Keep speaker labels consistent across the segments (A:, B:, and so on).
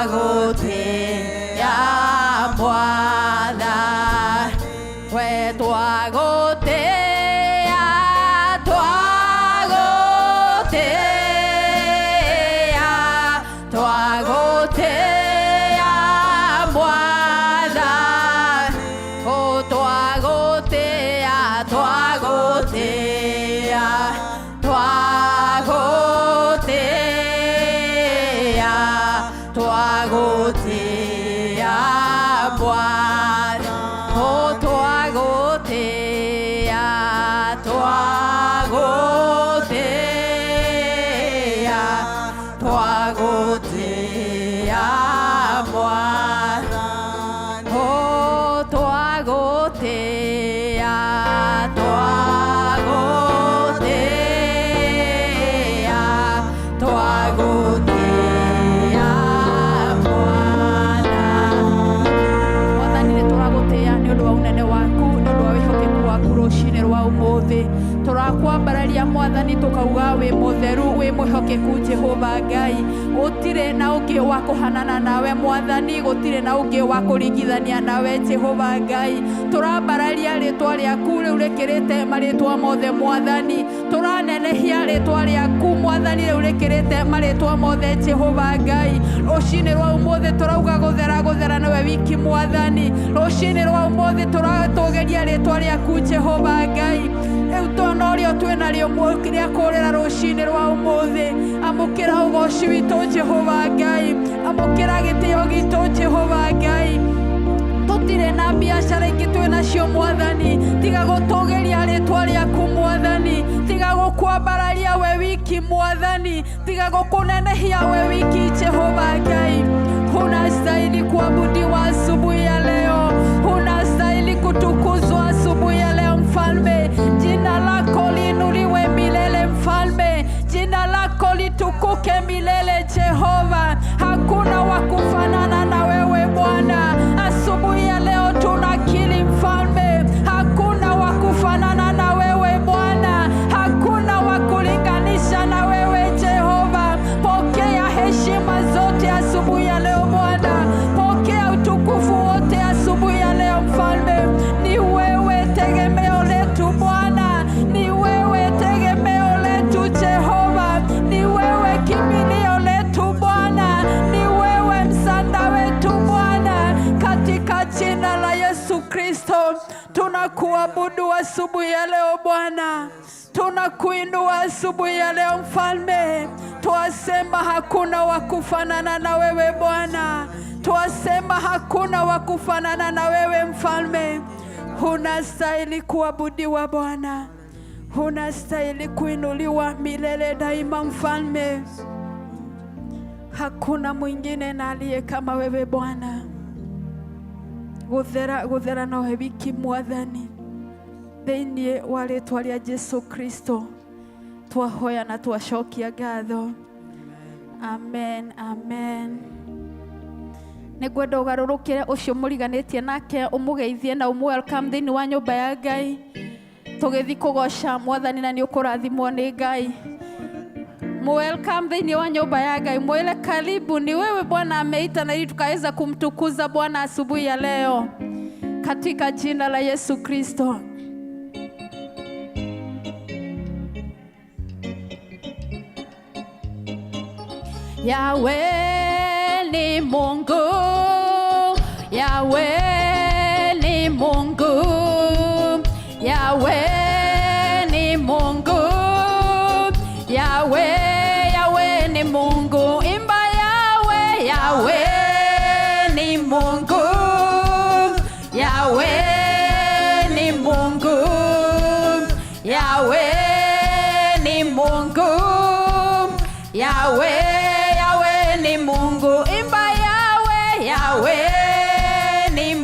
A: Twagũtĩĩa Mwathani, we twagũtĩĩa, twagũtĩĩa, twagũtĩĩa Mwathani, o twagũtĩĩa, twagũtĩĩa, twagũtĩĩa, twagũtĩĩa Mwathani, o twagũtĩĩa, twagũtĩĩa, twagũtĩĩa Mwathani, o twagũtĩĩa, twagũtĩĩa, twagũtĩĩa Mwathani. Mwathani, nĩ tũragũtĩĩa nĩ ũndũ wa ũnene waku, nĩ ũndũ wa wĩhokeku waku. Rũcinĩ rwa ũmũthĩ tũrakwambararia, Mwathani, tũkauga wĩ mũtheru, wĩ mwĩhokeku, Jehova Ngai. Gũtirĩ na ũngĩ wa kũhanana nawe, Mwathani, gũtirĩ na ũngĩ wa kũringithania nawe, Jehova Ngai. Tũrambararia rĩtwa rĩaku rĩu rĩkĩrĩte marĩtwa mothe, Mwathani. Tũranenehia rĩtwa rĩaku, Mwathani, rĩu rĩkĩrĩte marĩtwa mothe, Jehova Ngai. Rũcinĩ rwa ũmũthĩ tũrauga gũthera, gũthera nĩwe wiki, Mwathani. Rũcinĩ rwa ũmũthĩ tũratũgĩria rĩtwa rĩaku, Jehova Ngai, rĩu tonorio twĩnarĩo rĩa kũrĩra. Rũcinĩ rwa ũmũthĩ amũkĩra ũgoci witũ, Jehova Ngai. Amũkĩra gĩtĩo gitũ, Jehova Ngai. Tũtirĩ na biacara ingĩ twĩ nacio, Mwathani, tiga gũtũgĩria rĩtwa rĩaku, Mwathani, tiga gũkwambararia we wiki, Mwathani, tiga gũkũnenehia we wiki, Jehova Ngai. Unastahili kuabudiwa asubuhi ya leo, unastahili kutukuzwa asubuhi ya leo, Mfalme. Jina lako liinuliwe milele, Mfalme. Jina lako litukuke milele, Jehova. Hakuna wa kufanana na wewe, Bwana. Asubuhi ya leo tunakiri, Mfalme, hakuna wa kufanana na wewe, Bwana, hakuna wa kulinganisha na wewe, Jehova. Pokea heshima zote asubuhi ya leo, Bwana. Pokea utukufu wote asubuhi ya leo, Mfalme. Ni wewe tegemeo letu, Bwana, ni wewe tegemeo letu, Jehova, ni wewe kimbilio letu, Bwana, ni wewe msaada wetu, Bwana. Katika jina la Yesu Kristo tunakuabudu asubuhi ya leo, Bwana, tunakuinua asubuhi ya leo, Mfalme. Twasema hakuna wa kufanana na wewe, Bwana, twasema hakuna wa kufanana na wewe, Mfalme. Unastahili kuabudiwa, Bwana, unastahili kuinuliwa milele daima, Mfalme. Hakuna mwingine na aliye kama wewe, Bwana. Guthera, guthera nowe wiki, Mwathani. Thĩinĩ wa rĩtwa rĩa Jesu Kristo twahoya na twacokia ngatho. Amen, amen. Nĩ ngwenda ũgarũrũkĩre ũcio mũriganĩtie nake, ũmũgeithie na ũmũ-welcome thĩinĩ wa nyũmba ya Ngai tũgĩthiĩ kũgoca Mwathani, na nĩ ũkũrathimwo nĩ Ngai. Welcome thĩinĩ wa nyũmba ya Ngai, mwĩre karibu, ni wewe Bwana ameita na ili tukaweza kumtukuza Bwana asubuhi ya leo katika jina la Yesu Kristo. Yahweh ni Mungu, Yahweh ni Mungu, Yahweh ni Mungu, Yahweh, Yahweh ni Mungu. Imba Yahweh, Yahweh ni Mungu, Yahweh ni Mungu, Yahweh ni Mungu, Yahweh, Yahweh ni Mungu. Imba Yahweh, Yahweh ni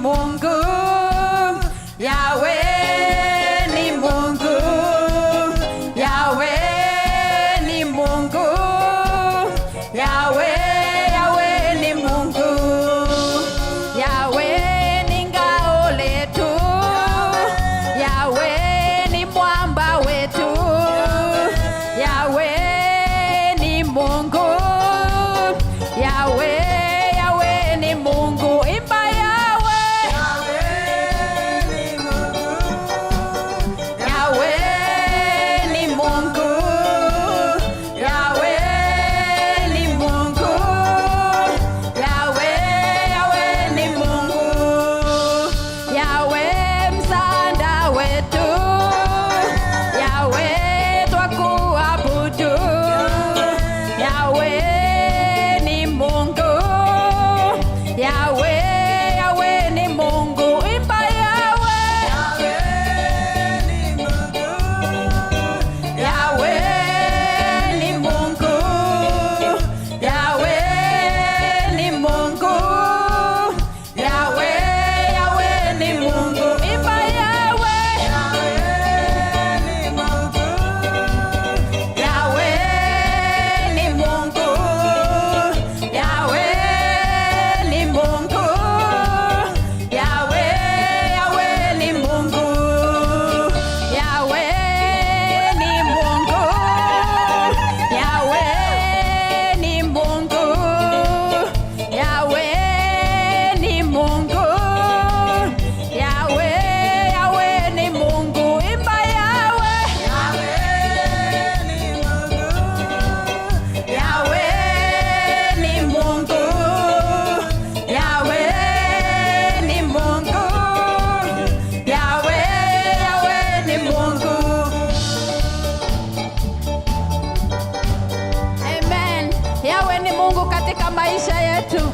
A: Katika maisha yetu.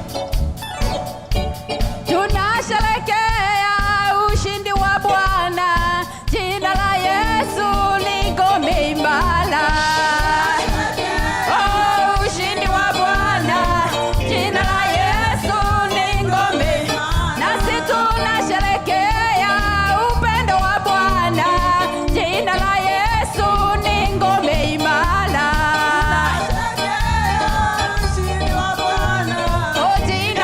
A: Tunasherekea ushindi wa Bwana, jina la Yesu ni ngome imara. Oh, ushindi wa Bwana, jina la Yesu ni ngome. Nasi tunasherekea upendo wa Bwana, jina la Yesu ni ngome imara. Oh, jina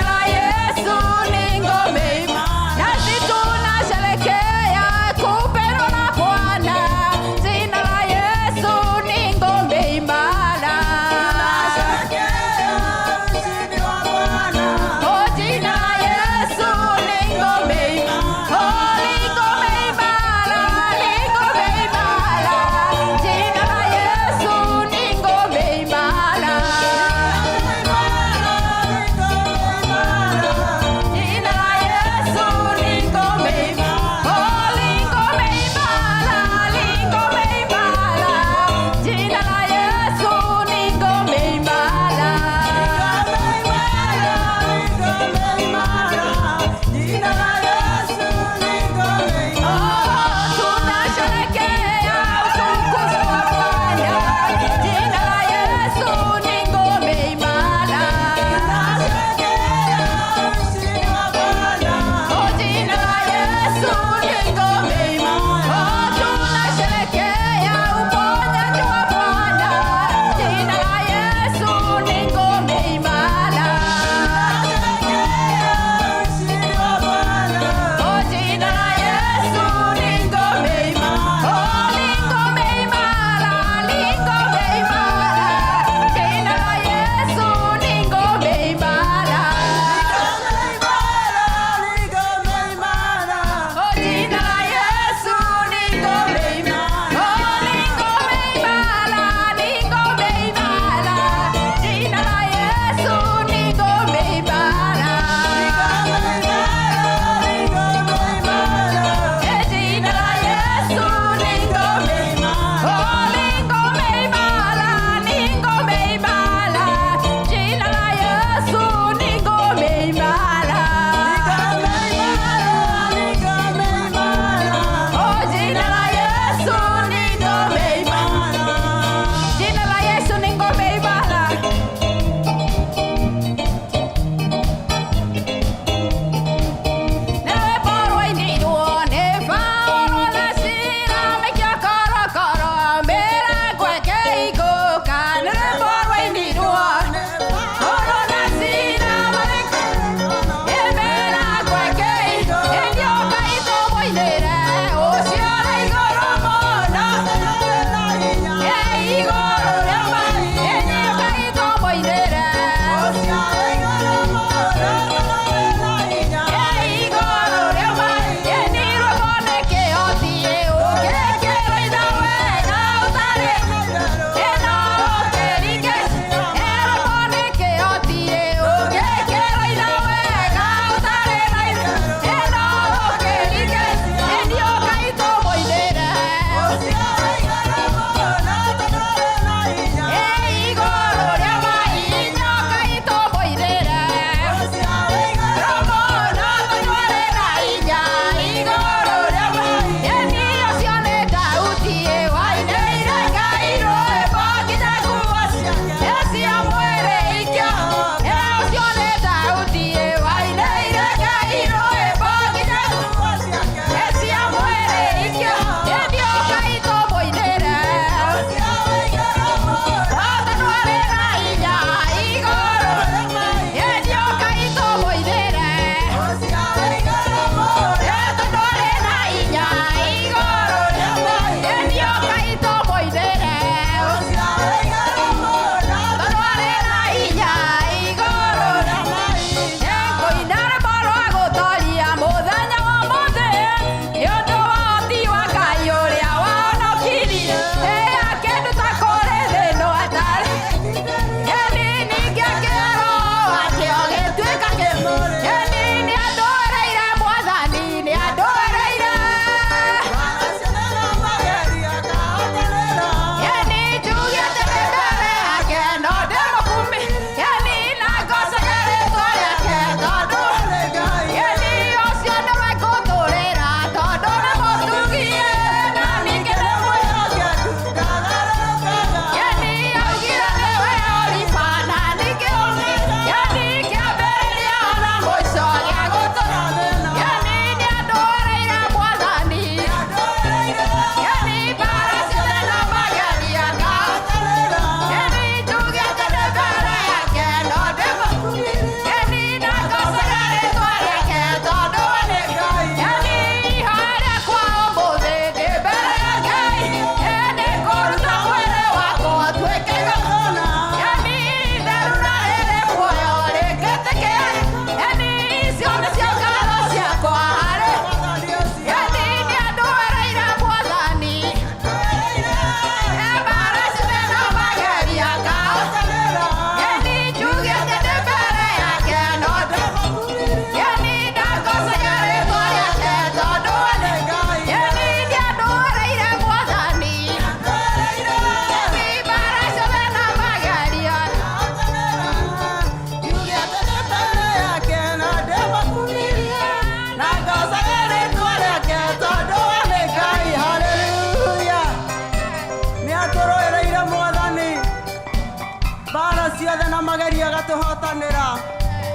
B: Agatũhotanĩra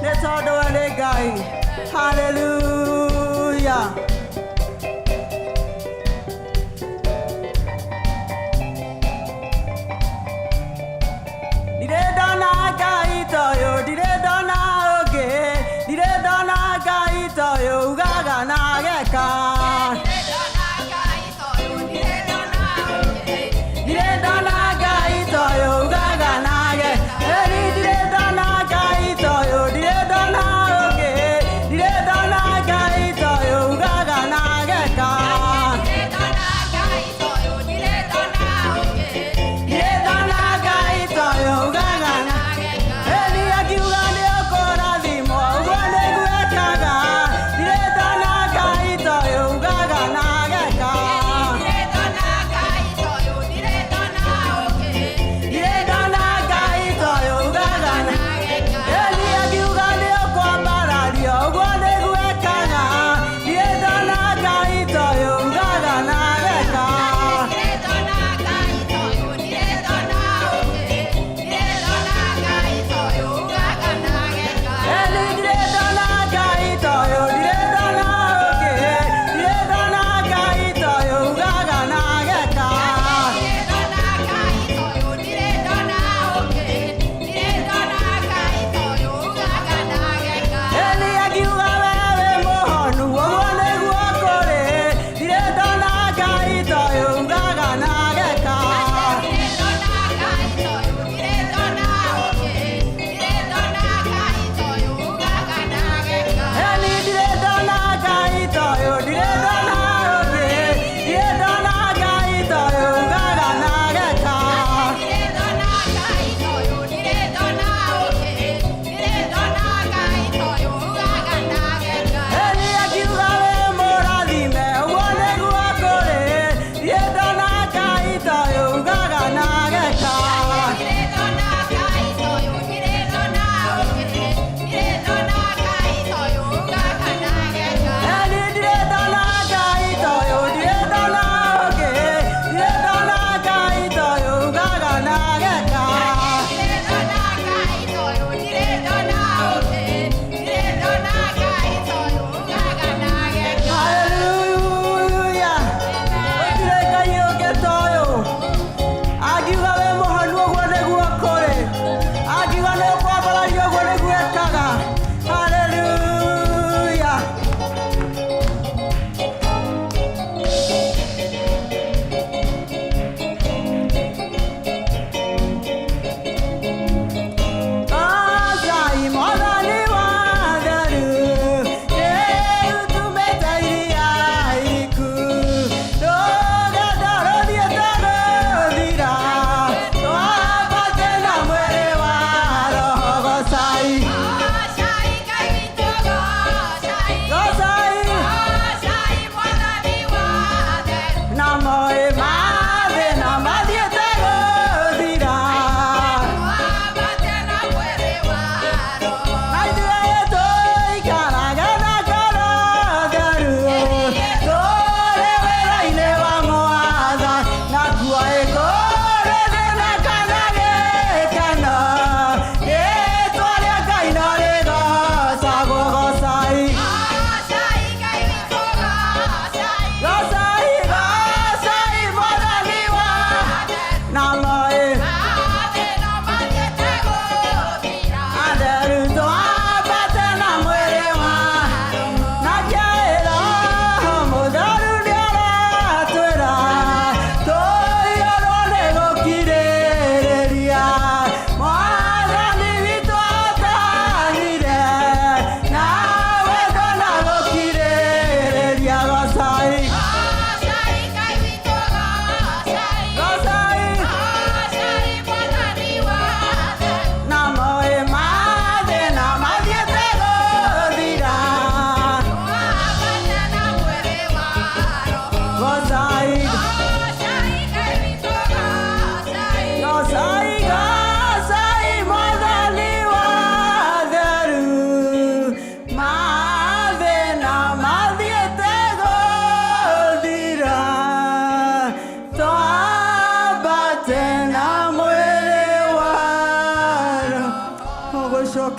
B: nĩ tondũ we nĩ Ngai. Haleluya. Ndirĩ ndona Ngai ta ũyũ, ndirĩ ndona ũngĩ, ndirĩ ndona Ngai ta ũyũ ugaga na ageka. Ndirĩ ndona Ngai ta ũyũ ugaga na ageka. Ĩni ndirĩ ndona Ngai ta ũyũ, ndirĩ ndona ũngĩ, ndirĩ ndona Ngai ta ũyũ ugaga.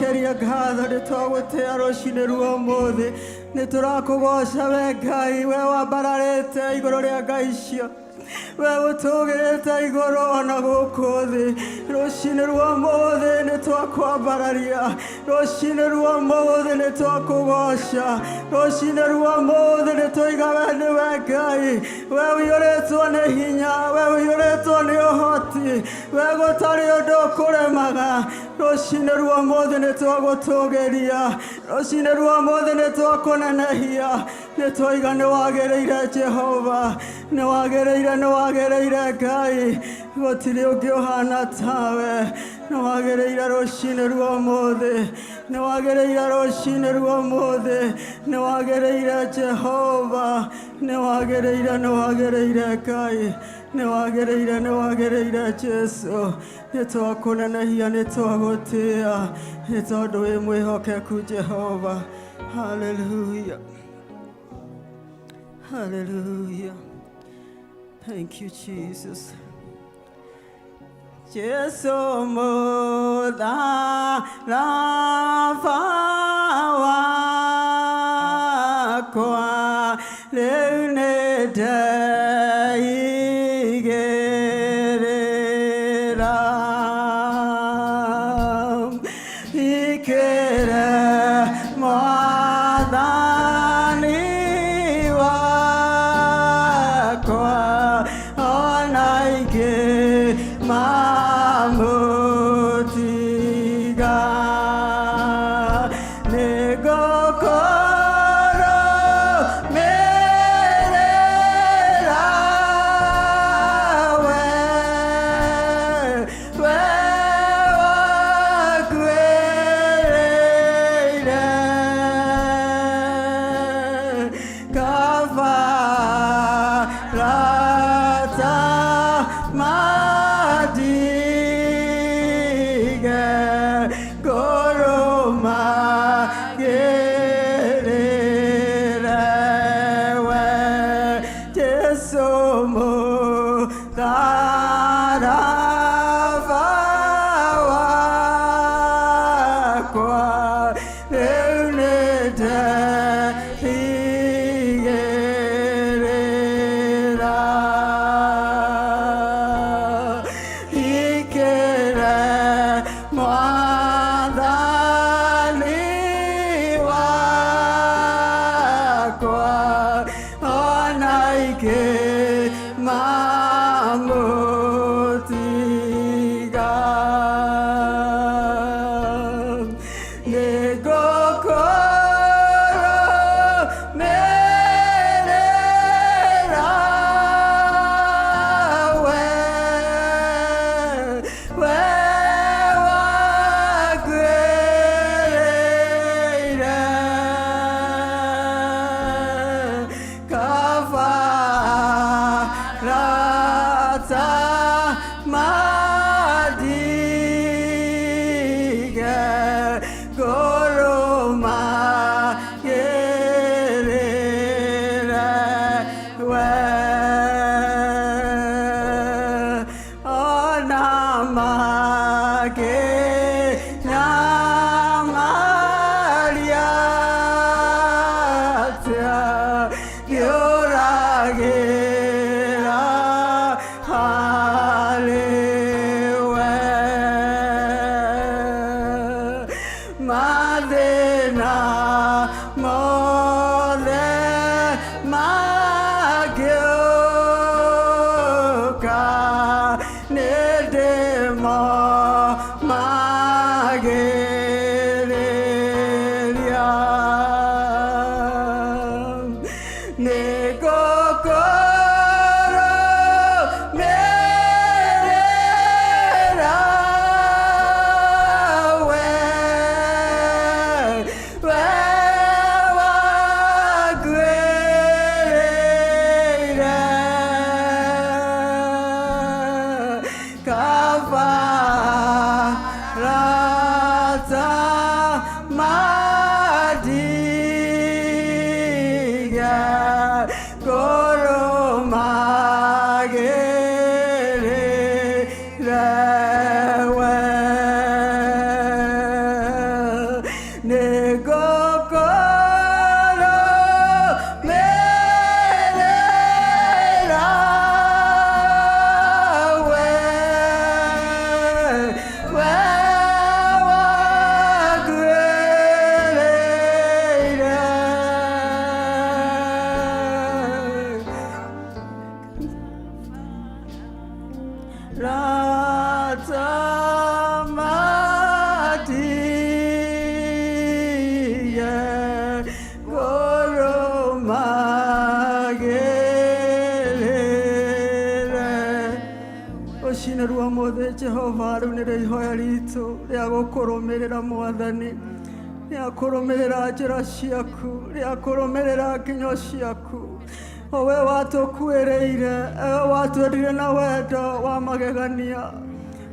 B: Tũgũcokeria ngatho, nĩ twagũtĩa rũcinĩ rwa ũmũthĩ, nĩ tũrakũgoca we Ngai, we wambararĩte igũrũ rĩa ngai icio, we ũtũgĩrĩte igũrũ ona gũkũ thĩ. Rũcinĩ rwa ũmũthĩ nĩ twakwambararia, rũcinĩ rwa ũmũthĩ nĩ twakũgoca, rũcinĩ rwa ũmũthĩ nĩ twaiga we nĩwe Ngai, we ũiyũrĩtwo nĩ hinya, we ũiyũrĩtwo nĩ ũhoti, we gũtarĩ ũndũ ũkũremaga. Rũcinĩ rwa ũmũthĩ nĩ twagũtũgĩria, rũcinĩ rwa ũmũthĩ nĩ twakũnenehia, nĩ twaiga nĩ wagĩrĩire Jehova, nĩ wagĩrĩire, nĩ wagĩrĩire Ngai, gũtirĩ ũngĩ ũhana tawe, nĩ wagĩrĩire rũcinĩ rwa ũmũthĩ, nĩ wagĩrĩire rũcinĩ rwa ũmũthĩ, nĩ wagĩrĩire Jehova, nĩ wagĩrĩire, nĩ wagĩrĩire Ngai, nĩ wagĩrĩire, nĩ wagĩrĩire Jesu, nĩ twakũnenehia, nĩ twagũtĩa, nĩ tondũ wĩ mwĩhokeku Jehova. Hallelujah. Hallelujah. Thank you, Jesus. Jesu mũtharaba wakwa rĩu nĩ ndeigĩrĩra, ikĩre Mwathani wakwa ona ingĩ mamũtiga, nĩngũkũrũmĩrĩra we, we wakuĩrĩire kaba rata matige ngũrũmagĩrĩre we, Jesu mũtharaba wakwa rĩu nĩ ndeigĩrĩra, ikĩre Mwathani wakwa ona ingĩ mamũtiga, nĩngũkũrũmĩrĩra we, we wakuĩrĩire kaba rata matige ngũrũmagĩrĩre we, ona makĩnyamaria atĩa ndiũragĩra harĩ we, mathĩna mothe mangĩũka nĩ ndĩmomagĩrĩria, nĩngũkũrũmĩrĩra we, we. Nĩngũkũrũmĩrĩra we, we wanguĩrĩire. Ratamatiye ngoromagĩrĩre. Rũcinĩ rwa ũmũthĩ Jehova, rĩu nĩrĩo ihoya ritũ rĩa gũkũrũmĩrĩra Mwathani, rĩa kũrũmĩrĩra njĩra ciaku, rĩa kũrũmĩrĩra nginyo ciaku. O we watũkuĩrĩire, ewe watwendire na wendo wa magegania,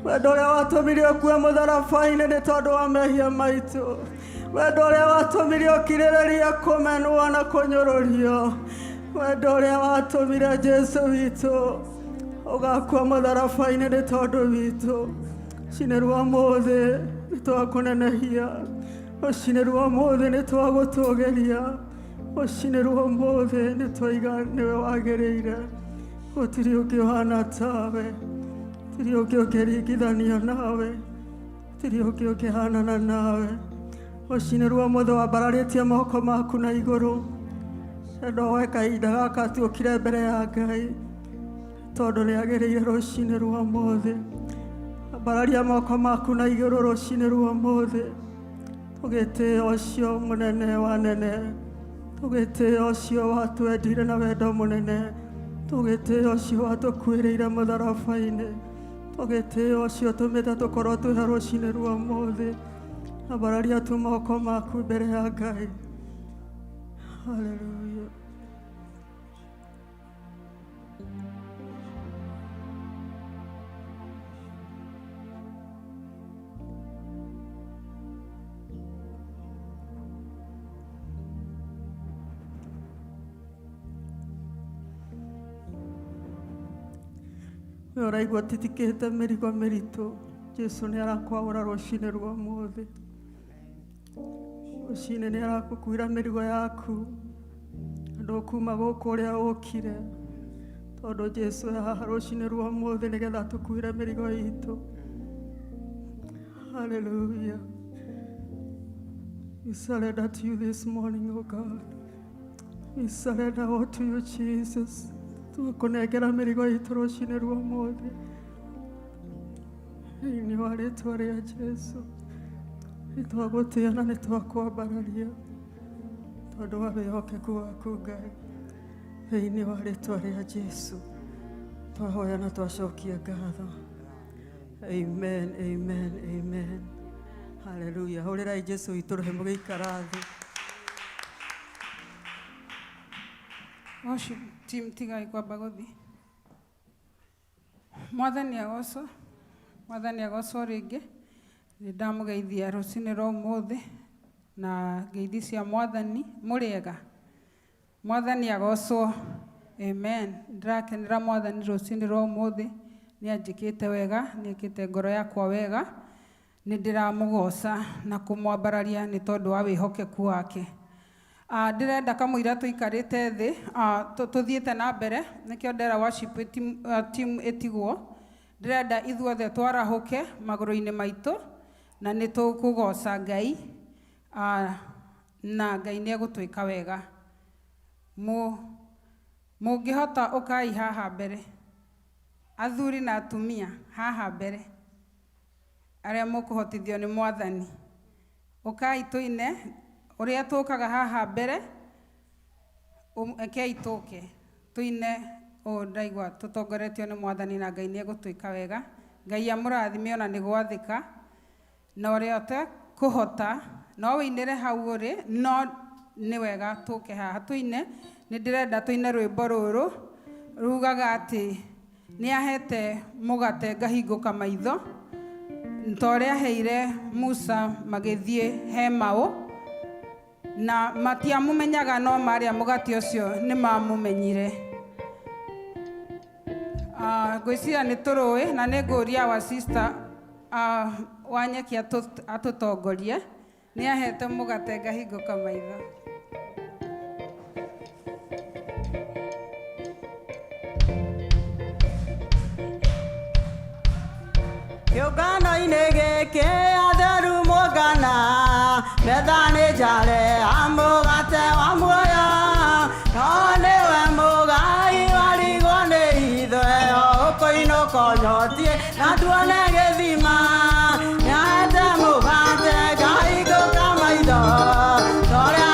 B: wendo ũrĩa watũmire ũkue mũtharaba-inĩ nĩ tondũ wa mehia maitũ, wendo ũrĩa watũmire ũkirĩrĩrie kũmenwo na kũnyũrũrio, wendo ũrĩa watũmire Jesu witũ ũgakua mũtharaba-inĩ nĩ tondũ witũ. Rũcinĩ rwa ũmũthĩ nĩ twakũnenehia, rũcinĩ rwa ũmũthĩ nĩ twagũtũgĩria, rũcinĩ rwa ũmũthĩ nĩ twaiga nĩwe wagĩrĩire. Gũtirĩ ũngĩ ũhana tawe, gũtirĩ ũngĩ ũngĩringithanio nawe, gũtirĩ ũngĩ ũngĩhanana nawe. Rũcinĩ rwa ũmũthĩ wambararĩtie moko maku na igũrũ, enda woe kahinda gaka tuokire mbere ya Ngai, tondũ nĩagĩrĩire rũcinĩ rwa ũmũthĩ. Ambararia moko maku na igũrũ rũcinĩ rwa ũmũthĩ, tũgĩtĩĩa ũcio mũnene wa nene, tũgĩtĩĩa ũcio watwendire na wendo mũnene, tũgĩtĩĩa ũcio watũkuĩrĩire mũtharaba-inĩ, tũgĩtĩĩa ũcio ũtũmĩte tũkorwo twĩha rũcinĩ rwa ũmũthĩ. Ambararia tu moko maku mbere ya Ngai. Hallelujah. We ũraigua ũtitikĩte mĩrigo mĩritũ, Jesu nĩ arakwaũra rũcinĩ rwa ũmũthĩ. Rũcinĩ nĩ arakũkuĩra mĩrigo yaku, na ndũkuma gũkũ ũrĩa ũkire, tondũ Jesu e haha rũcinĩ rwa ũmũthĩ nĩgetha atũkuĩre mĩrigo itũ. Hallelujah. We surrender to you this morning, oh God. We surrender all to you, Jesus. Tũkũnengera mĩrigo itũ rũcinĩ rwa ũmũthĩ thĩinĩ wa rĩtwa rĩa Jesu. Nĩ twagũtĩa na nĩ twakwambararia tondũ wa wĩhokeku waku Ngai. Thĩinĩ wa rĩtwa rĩa Jesu twahoya na twacokia ngatho. Amen, amen, amen. Hallelujah. Hũrĩrai Jesu witũ rũhĩ mũgĩikara thĩ.
C: Worship team, tigai kwamba gũthiĩ. Mwathani agocwo, Mwathani agocwo rĩngĩ. Nĩ ndamũgeithia rũcinĩ rwa ũmũthĩ na ngeithi cia Mwathani. Mũrĩega? Mwathani agocwo. Amen. Ndĩrakenera Mwathani rũcinĩ rwa ũmũthĩ. Nĩ anjĩkĩte wega, nĩ ekĩte ngoro yakwa wega. Nĩ ndĩramũgoca na kũmwambararia nĩ tondũ wa wĩhokeku wake. Ndĩrenda kamũira tũikarĩte thĩ, tũthiĩte na mbere, nĩkĩo ndera worship team ĩtigwo. Ndĩrenda ithuothe twarahũke magũrũ-inĩ maitũ na nĩ tũkũgoca Ngai, na Ngai nĩ egũtwĩka wega. Mũngĩhota ũkai haha mbere, athuri na atumia haha mbere, arĩa mũkũhotithio nĩ Mwathani. Ũkai tũine ũrĩa tũkaga haha mbere, rekei tũke tũine ũũ ndaigua tũtongoretio nĩ Mwathani na Ngai nĩ egũtwĩka wega. Ngai amũrathime ona nĩ gwathĩka, na ũrĩa ũtekũhota no wĩinĩre hau ũrĩ, no nĩ wega tũke haha tũine. Nĩ ndĩrenda tũine rwĩmbo rũrũ rugaga atĩ nĩ ahete mũgate ngahingũka maitho, ta ũrĩa aheire Musa magĩthiĩ hemaũ, na matiamũmenyaga no marĩa mũgate ũcio nĩ mamũmenyire. Ngwĩciria nĩ tũrũĩ na nĩ ngũria our sister Wanyeki atũtongorie. Nĩ ahete mũgate ngahingũka maitho.
B: Kĩũngano-inĩ gĩkĩ atheru mũngana, metha nĩ njare amũgate wa muoyo, no nĩwe mũgai warigwo nĩ ithe, ũkũinũka ũnyotie na tuone gĩthima. Nĩahete mũgate ngahingũka maitho, torĩa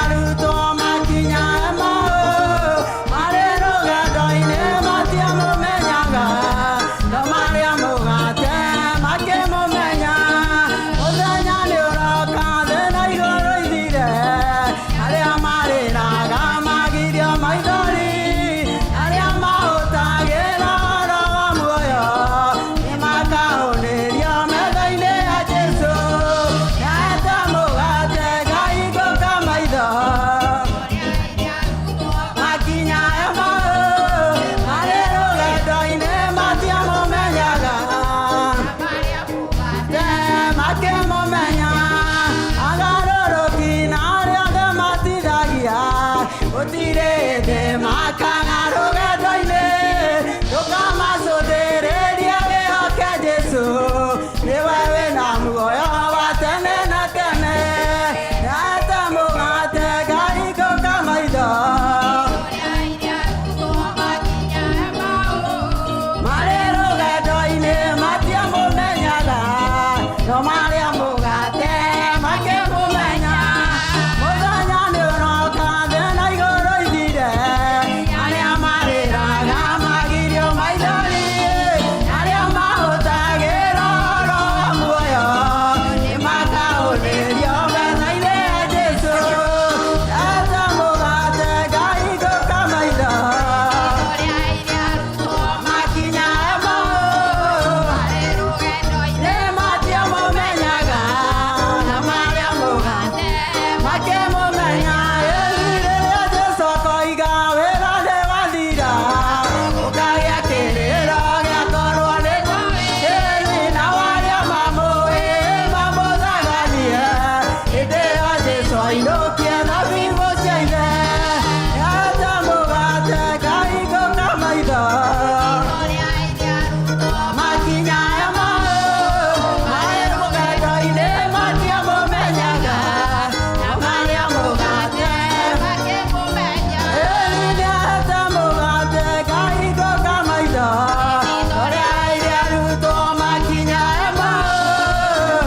B: arutwo makinya Emau, marĩ rũgendo-inĩ matiamũmenyaga, no marĩa mũgate makĩmũmenya. Mũthenya nĩ ũroka thĩ na igũrũ ithire, arĩa marĩraga magirio maithori, arĩa mahũtagĩra ũhoro wa muoyo nĩmakahũnĩrio metha-inĩ ya Jesũ. Nĩahete mũgate ngahingũka maitho, makinya Emau, marĩ rũgendo-inĩ matiamũmenyaga, makĩmũmenya. Agarũrũki na arĩa othe matithagia, gũtirĩ hĩndĩ makaga rũgendo-inĩ, ndũkamacũthĩrĩrie wĩhoke Jesũ, nĩwe wĩna muoyo wa tene na tene. Nĩahete mũgate ngahingũka maitho, marĩ rũgendo-inĩ matiamũmenyaga, no marĩa mũgate makĩmũmenya. Mũthenya nĩ ũroka thĩ na igũrũ ithire, arĩa marĩraga magirio maithori, arĩa mahũtagĩra ũhoro wa muoyo nĩmakahũnĩrio metha-inĩ ya Jesũ. Nĩahete mũgate ngahingũka maitho, makinya Emau, nĩmatiamũmenyaga, na marĩa mũgate makĩmũmenya. Rĩrĩa Jesũ akoiga wĩra nĩ wathira, ũkagĩa kĩrĩro gĩakorwo nĩ ĩni, na arĩa mamũĩ mamũthaganie, hĩndĩ ĩyo Jesũ ainũkie thabibũ cia ithe. Nĩahete mũgate ngahingũka maitho, makinya Emau, marĩ rũgendo-inĩ matiamũmenyaga, na marĩa mũgate Ĩni, nĩahete mũgate ngahingũka maitho, ũrĩa arutwo makinya Emau,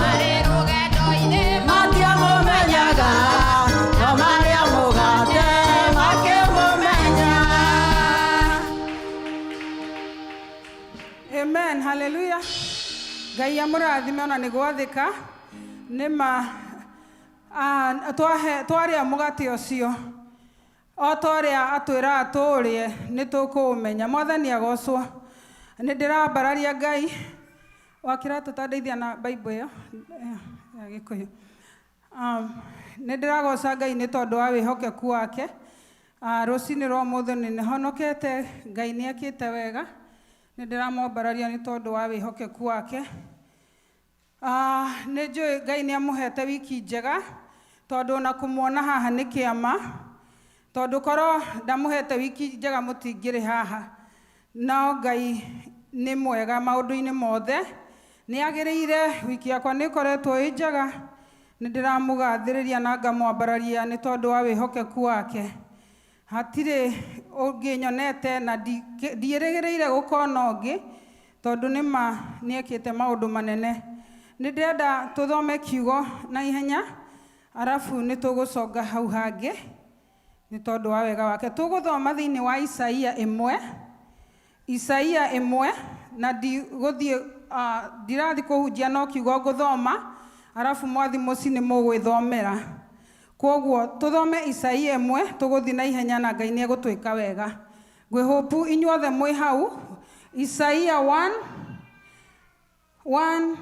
B: matiamũmenyaga, no marĩa mũgate makĩmũmenya.
C: Amen, haleluya. Ngai amũrathime ona nĩ gwathĩka. Nĩ ma twarĩa mũgate ũcio o ta ũrĩa atwĩraga tũũrĩe, nĩ tũkũũmenya. Mwathani agocwo. Nĩ ndĩrambararia Ngai wakĩra tũtandeithia na Bible ĩyo ya Gĩkũyũ. Nĩ ndĩragoca Ngai nĩ tondũ wa wĩhokeku wake. Rũcinĩ rwa ũmũthĩ nĩ honokete, Ngai nĩ ekĩte wega. Nĩ ndĩramwambararia nĩ tondũ wa wĩhokeku wake. Nĩ njũĩ Ngai nĩ amũhete wiki njega, tondũ ona kũmuona haha nĩ kĩama, tondũ korwo ndamũhete wiki njega mũtingĩrĩ haha. No Ngai nĩ mwega maũndũ-inĩ mothe, nĩ agĩrĩire. Wiki yakwa nĩ ĩkoretwo ĩ njega, nĩ ndĩramũgathĩrĩria na ngamwambararia nĩ tondũ wa wĩhokeku wake. Hatirĩ ũngĩ nyonete na ndiĩrĩgĩrĩire gũkona ũngĩ, tondũ nĩ ma nĩ ekĩte maũndũ manene. Nĩ ndĩrenda tũthome kiugo na ihenya, arabu nĩ tũgũconga hau hangĩ nĩ tondũ wa wega wake. Tũgũthoma thĩinĩ wa Isaia 1, Isaia 1, na ndigũthiĩ ndirathiĩ kũhunjia, no kiugo ngũthoma, arabu mwathi mũciĩ nĩ mũgwĩthomera. Kwoguo tũthome Isaia 1, tũgũthiĩ na ihenya na Ngai nĩ egũtwĩka wega. Ngwĩhopu inyuothe mwĩ hau. Isaia 1 1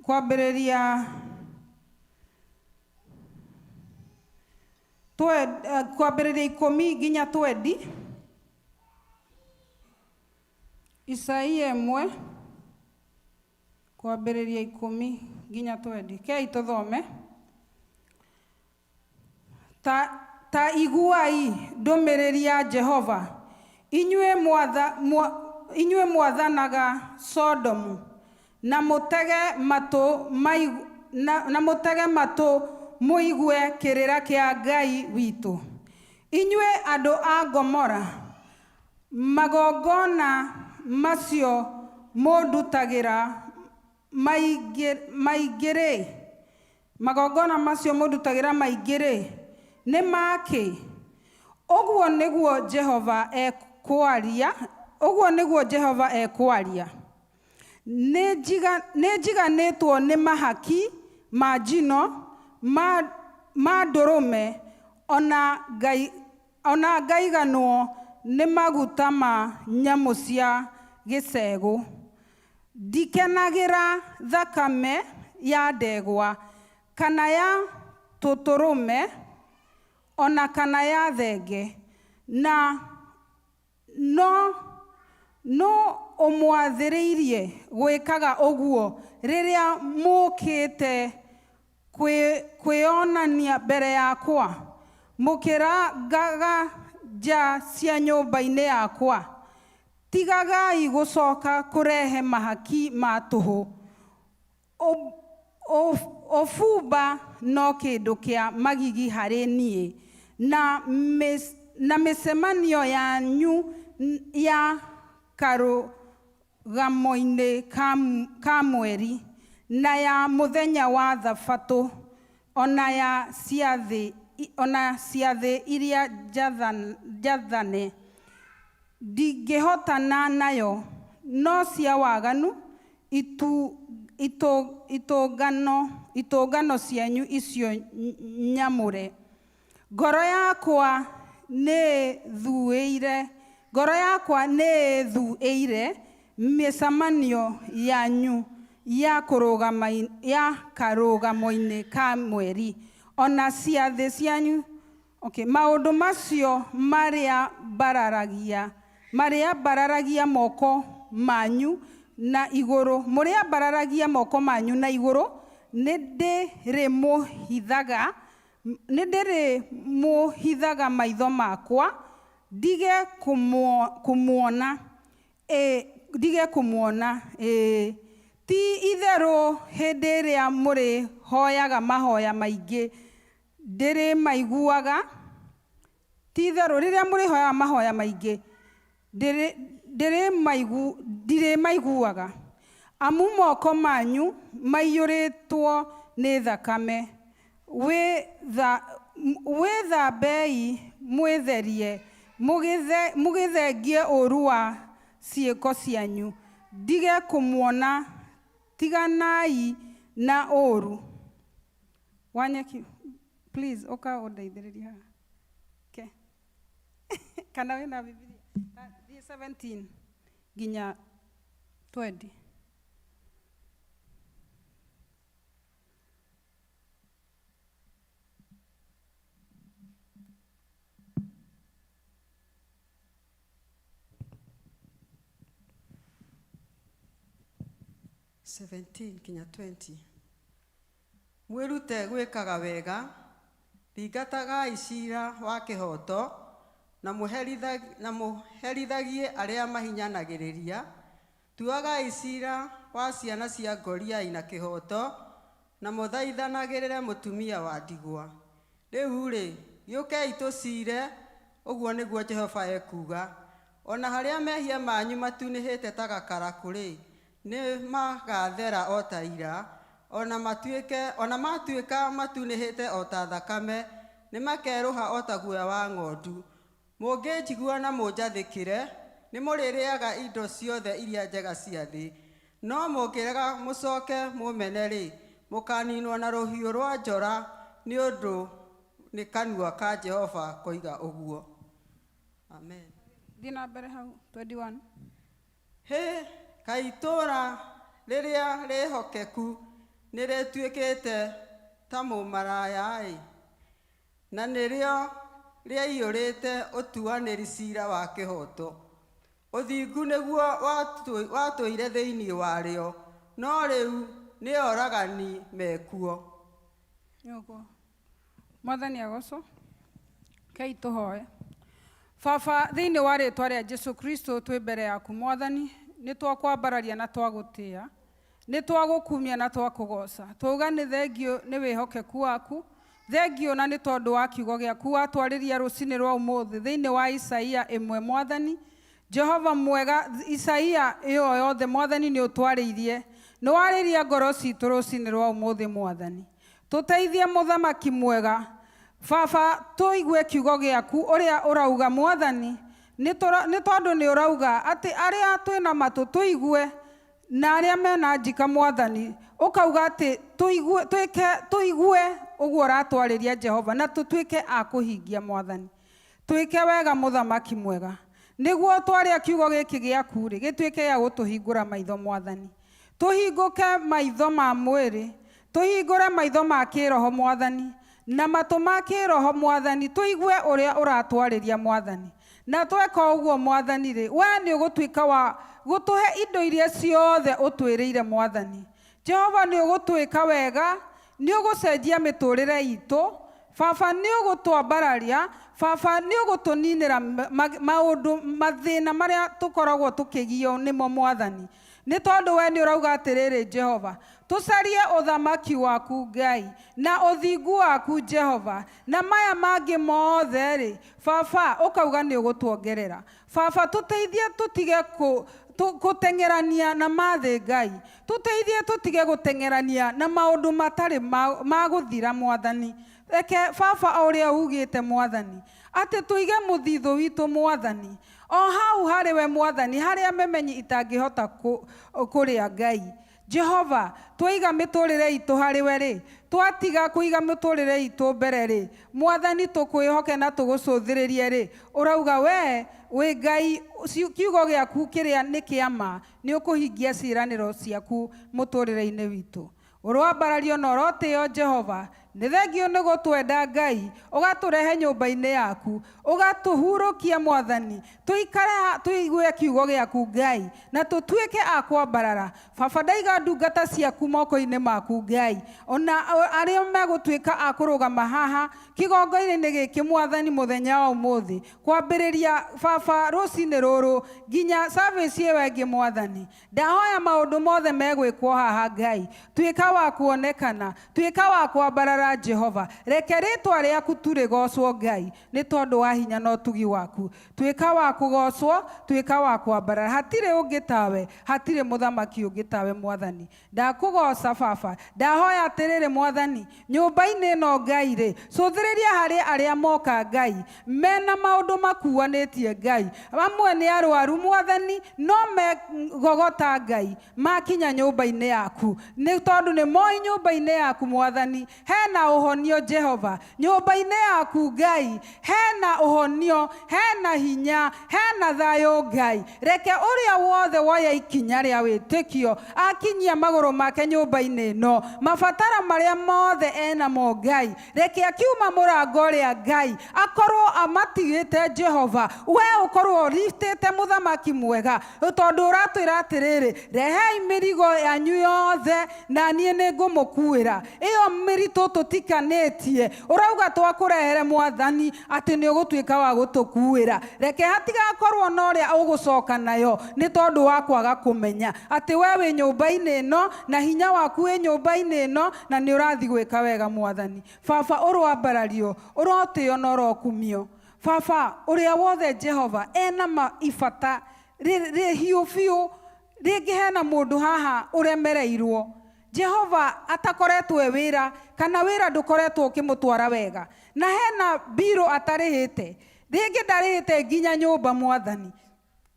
C: kwambĩrĩria kwambĩrĩria 10 nginya 20. Isaia 1 kwambĩrĩria 10 nginya 20. Kei tũthome. Ta iguai ndũmĩrĩri ya Jehova, inyuĩ inyuĩ mwathanaga Sodomu, na mũtege matũ na mũtege matũ mũigue kĩrĩra kĩa Ngai witũ. Inyuĩ andũ a Gomora, magongona macio mũndutagĩra maingĩ-rĩ, magongona macio mũndutagĩra maingĩ-rĩ, nĩ makĩ? Ũguo nĩguo Jehova ekwaria, ũguo nĩguo Jehova ekwaria. Nĩ njiganĩtwo nĩ mahaki ma njino ma ndũrũme, ona ngaiganwo nĩ maguta ma nyamũ cia gĩcegũ. Ndikenagĩra thakame ya ndegwa kana ya tũtũrũme ona kana ya thenge, na no ũmwathĩrĩirie gwĩkaga ũguo rĩrĩa mũũkĩte kwĩonania mbere yakwa, mũkĩrangaga nja cia nyũmba-inĩ yakwa. Tigagai gũcoka kũrehe mahaki ma tũhũ. Ũbumba no kĩndũ kĩa magigi harĩ niĩ, na mĩcemanio yanyu ya karũgamo-inĩ ka mweri, na ya mũthenya wa thabatũ, ona ya ciathĩ iria njathane, ndingĩhotana nayo, no cia waganu itũngano cianyu icio nyamũre. Ngoro yakwa nĩĩthuĩire mĩcemanio yanyu ya karũgamo-inĩ ka mweri, ona ciathĩ cianyu. Okay, maũndũ macio marĩa mbararagia moko manyu na igũrũ, mũrĩa mbararagia moko manyu na igũrũ, nĩndĩrĩmũhithaga maitho makwa, ndige kũmuona. Ti itherũ hĩndĩ ĩrĩa mũrĩhoyaga mahoya maingĩ ndĩrĩmaiguaga. Ti itherũ rĩrĩa mũrĩhoyaga mahoya maingĩ ndirĩmaiguaga, amu moko manyu maiyũrĩtwo nĩ thakame. Wĩthambei mwĩtherie, mũgĩthengie ũũru wa ciĩko cianyu, ndige kũmuona, tiganai na ũũru. Wanyeki, please ũka ũndeithĩrĩrie haha. Okay. Kana wĩna Bibilia? Thiĩ 17 nginya 20.
B: 17 nginya 20. Mwĩrute gwĩkaga wega, thingatagai ciira wa kĩhooto, na mũherithagie arĩa mahinyanagĩrĩria. Tuagai ciira wa ciana cia ngoriai na kĩhooto, na mũthaithanagĩrĩre mũtumia wa ndigwa. Rĩu-rĩ, gĩũkei tũciire, ũguo nĩguo Jehova ekuuga. Ona harĩa mehia manyu matunĩhĩte ta gakarakũ-rĩ, nĩ magathera o ta ira, ona matuĩka matunĩhĩte o ta thakame, nĩ makerũha o ta guoya wa ng'ondu. Mũngĩnjigua na mũnjathĩkĩre, nĩ mũrĩrĩaga indo ciothe iria njega cia thĩ. No mũngĩrega mũcoke mũmene-rĩ, mũkaniinwo na rũhiũ rwa njora, nĩ ũndũ nĩ kanua ka Jehova koiga ũguo. Amen.
C: Thiĩ na mbere hau 21.
B: Hĩ, kaĩ itũũra rĩrĩa rĩhokeku nĩrĩtuĩkĩte ta mũmaraya-ĩ, na nĩrĩo rĩaiyũrĩte ũtuanĩri ciira wa kĩhooto. Ũthingu nĩguo watũire thĩinĩ warĩo, no rĩu Nĩ oragani mekuo.
C: Nĩũguo. Mwathani agocwo. Kei tũhoe. Baba, thĩinĩ wa rĩtwa rĩa Jesu Kristo twĩ mbere yaku Mwathani, nĩ twakwambararia na twagũtĩa, nĩ twagũkumia na twakũgoca. Twauga nĩ thengiũ nĩ wĩhokeku waku, thengiũ na nĩ tondũ wa kiugo gĩaku watwarĩria rũcinĩ rwa ũmũthĩ thĩinĩ wa Isaia ĩmwe Mwathani. Jehova mwega, Isaia ĩyo yothe Mwathani nĩ ũtwarĩirie, nĩ warĩria ngoro citũ rũcinĩ rwa ũmũthĩ Mwathani. Tũteithie mũthamaki mwega, Baba, tũigue kiugo gĩaku ũrĩa ũrauga Mwathani, nĩ tondũ nĩ ũrauga atĩ arĩa twĩna matũ tũigue na arĩa mena njika Mwathani, ũkauga atĩ tũigue, twĩke, tũigue ũguo ũratwarĩria Jehova na tũtuĩke a kũhingia Mwathani. Twĩke wega mũthamaki mwega, nĩguo twaria kiugo gĩkĩ gĩaku rĩ, gĩtuĩke gĩa gũtũhingũra maitho Mwathani. Tũhingũke maitho ma mwĩrĩ, tũhingũre maitho ma kĩroho Mwathani, na matũ ma kĩroho Mwathani, tũigue ũrĩa ũratwarĩria Mwathani. Na tweka ũguo Mwathani rĩ, we nĩ ũgũtuĩka wa gũtũhe indo iria ciothe ũtwĩrĩire Mwathani. Jehova nĩ ũgũtwĩka wega, nĩ ũgũcenjia mĩtũrĩre itũ, Baba nĩ ũgũtwambararia, Baba nĩ ũgũtũninĩra maũndũ mathĩna marĩa tũkoragwo tũkĩgio nĩmo Mwathani. Nĩ tondũ we nĩ ũrauga atĩrĩrĩ Jehova, tũcarie ũthamaki waku Ngai na ũthingu waku Jehova, na maya mangĩ mothe rĩ, Baba ũkauga nĩ ũgũtuongerera. Baba tũteithie tũtige gũteng'erania na mathĩ Ngai, tũteithie tũtige gũteng'erania na maũndũ matarĩ ma gũthira Mwathani. Reke Baba o ũrĩa ugĩte Mwathani, atĩ tũige mũthithũ witũ Mwathani, o hau harĩ we Mwathani, harĩa memenyi itangĩhota kũrĩa Ngai. Jehova, twaiga mĩtũrĩre itũ harĩ we rĩ, twatiga kũiga mĩtũrĩre itũ mbere rĩ, Mwathani tũkwĩhoke na tũgũcũthĩrĩrie rĩ, ũrauga we wĩ Ngai, kiugo gĩaku kĩrĩa nĩ kĩa ma, nĩ ũkũhingia ciĩranĩro ciaku mũtũrĩre-inĩ witũ. Ũroambarario na ũrotĩo Jehova, nĩ thengiũ nĩ gũtwenda Ngai, ũgatũrehe nyũmba-inĩ yaku, ũgatũhurũkia Mwathani, tũikare tũigue kiugo gĩaku Ngai, na tũtuĩke a kwambarara. Baba, ndaiga ndungata ciaku moko-inĩ maku Ngai, ona arĩa megũtuĩka a kũrũgama haha kĩgongoinĩ gĩkĩ Mwathani mũthenya wa ũmũthĩ, kwambĩrĩria Baba rũcinĩ rũrũ nginya service ĩyo ĩngĩ Mwathani. Ndahoya maũndũ mothe megwĩkwo haha Ngai, tuĩka wa kuonekana, tuĩka wa kwambarara Jehova, reke rĩtwa rĩaku tu rĩgocwo Ngai, nĩ tondũ wa hinya na ũtugi waku. Tuĩka wa kũgocwo, tuĩka wa kwambarara, hatirĩ ũngĩ tawe, hatirĩ mũthamaki ũngĩ tawe Mwathani. Ndakũgoca Baba, ndahoya atĩrĩrĩ Mwathani, nyũmba-inĩ ĩno Ngai rĩ, cũthĩrĩria harĩ arĩa moka Ngai, mena maũndũ makuanĩtie Ngai, amwe nĩ arwaru Mwathani, no megogota Ngai, makinya nyũmba-inĩ yaku, nĩ tondũ nĩ moĩ nyũmba-inĩ yaku Mwathani, hena ũhonio Jehova, nyũmba-inĩ yaku Ngai, hena ũhonio, hena hinya, hena thayũ Ngai. Reke ũrĩa wothe woya ikinya rĩa wĩtĩkio akinyia magũrũ make nyũmba-inĩ ĩno, mabatara marĩa mothe enamo Ngai, reke akiuma mũrango ũrĩa Ngai akorwo amatigĩte Jehova, we ũkorwo ũritĩte mũthamaki mwega, tondũ ũratwĩra atĩrĩrĩ, rehei mĩrigo yanyu yothe na niĩ nĩ ngũmũkuĩra. Ĩyo mĩritũ tũtikanĩtie, ũrauga twakũrehere Mwathani atĩ nĩ ũgũtuĩka wa gũtũkuĩra. Reke hatigakorwo na ũrĩa ũgũcoka nayo nĩ tondũ wa kwaga kũmenya atĩ we wĩ nyũmba-inĩ ĩno na hinya waku wĩ nyũmba-inĩ ĩno na nĩ ũrathiĩ gwĩka wega Mwathani. Baba, ũroambarario, ũrotĩo na ũrokumio. Baba, ũrĩa wothe Jehova ena ibata rĩhiũ biũ, rĩngĩ hena mũndũ haha ũremereirwo, Jehova atakoretwo e wĩra kana wĩra ndũkoretwo ũkĩmũtwara wega, na hena mbirũ atarĩhĩte, rĩngĩ ndarĩhĩte nginya nyũmba Mwathani,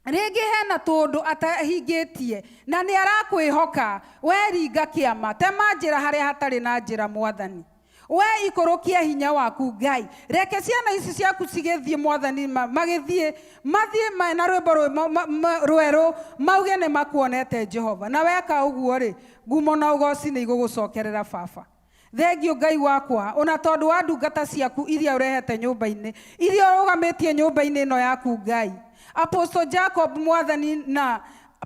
C: rĩngĩ hena tũndũ atahingĩtie na nĩ arakwĩhoka, we ringa kĩama, tema njĩra harĩa hatarĩ na njĩra Mwathani. We ikũrũkia hinya waku Ngai, reke ciana ici ciaku cigĩthiĩ Mwathani, magĩthiĩ mathiĩ mena rwĩmbo rwerũ, mauge nĩ makuonete Jehova. Na weka ũguo rĩ, ngumo na ũgoci nĩ igũgũcokerera Baba. Thengiũ Ngai wakwa, ona tondũ wa ndungata ciaku iria ũrehete nyũmba-inĩ, iria ũrũgamĩtie nyũmba-inĩ ĩno yaku Ngai. Apostle Jacob Mwathani na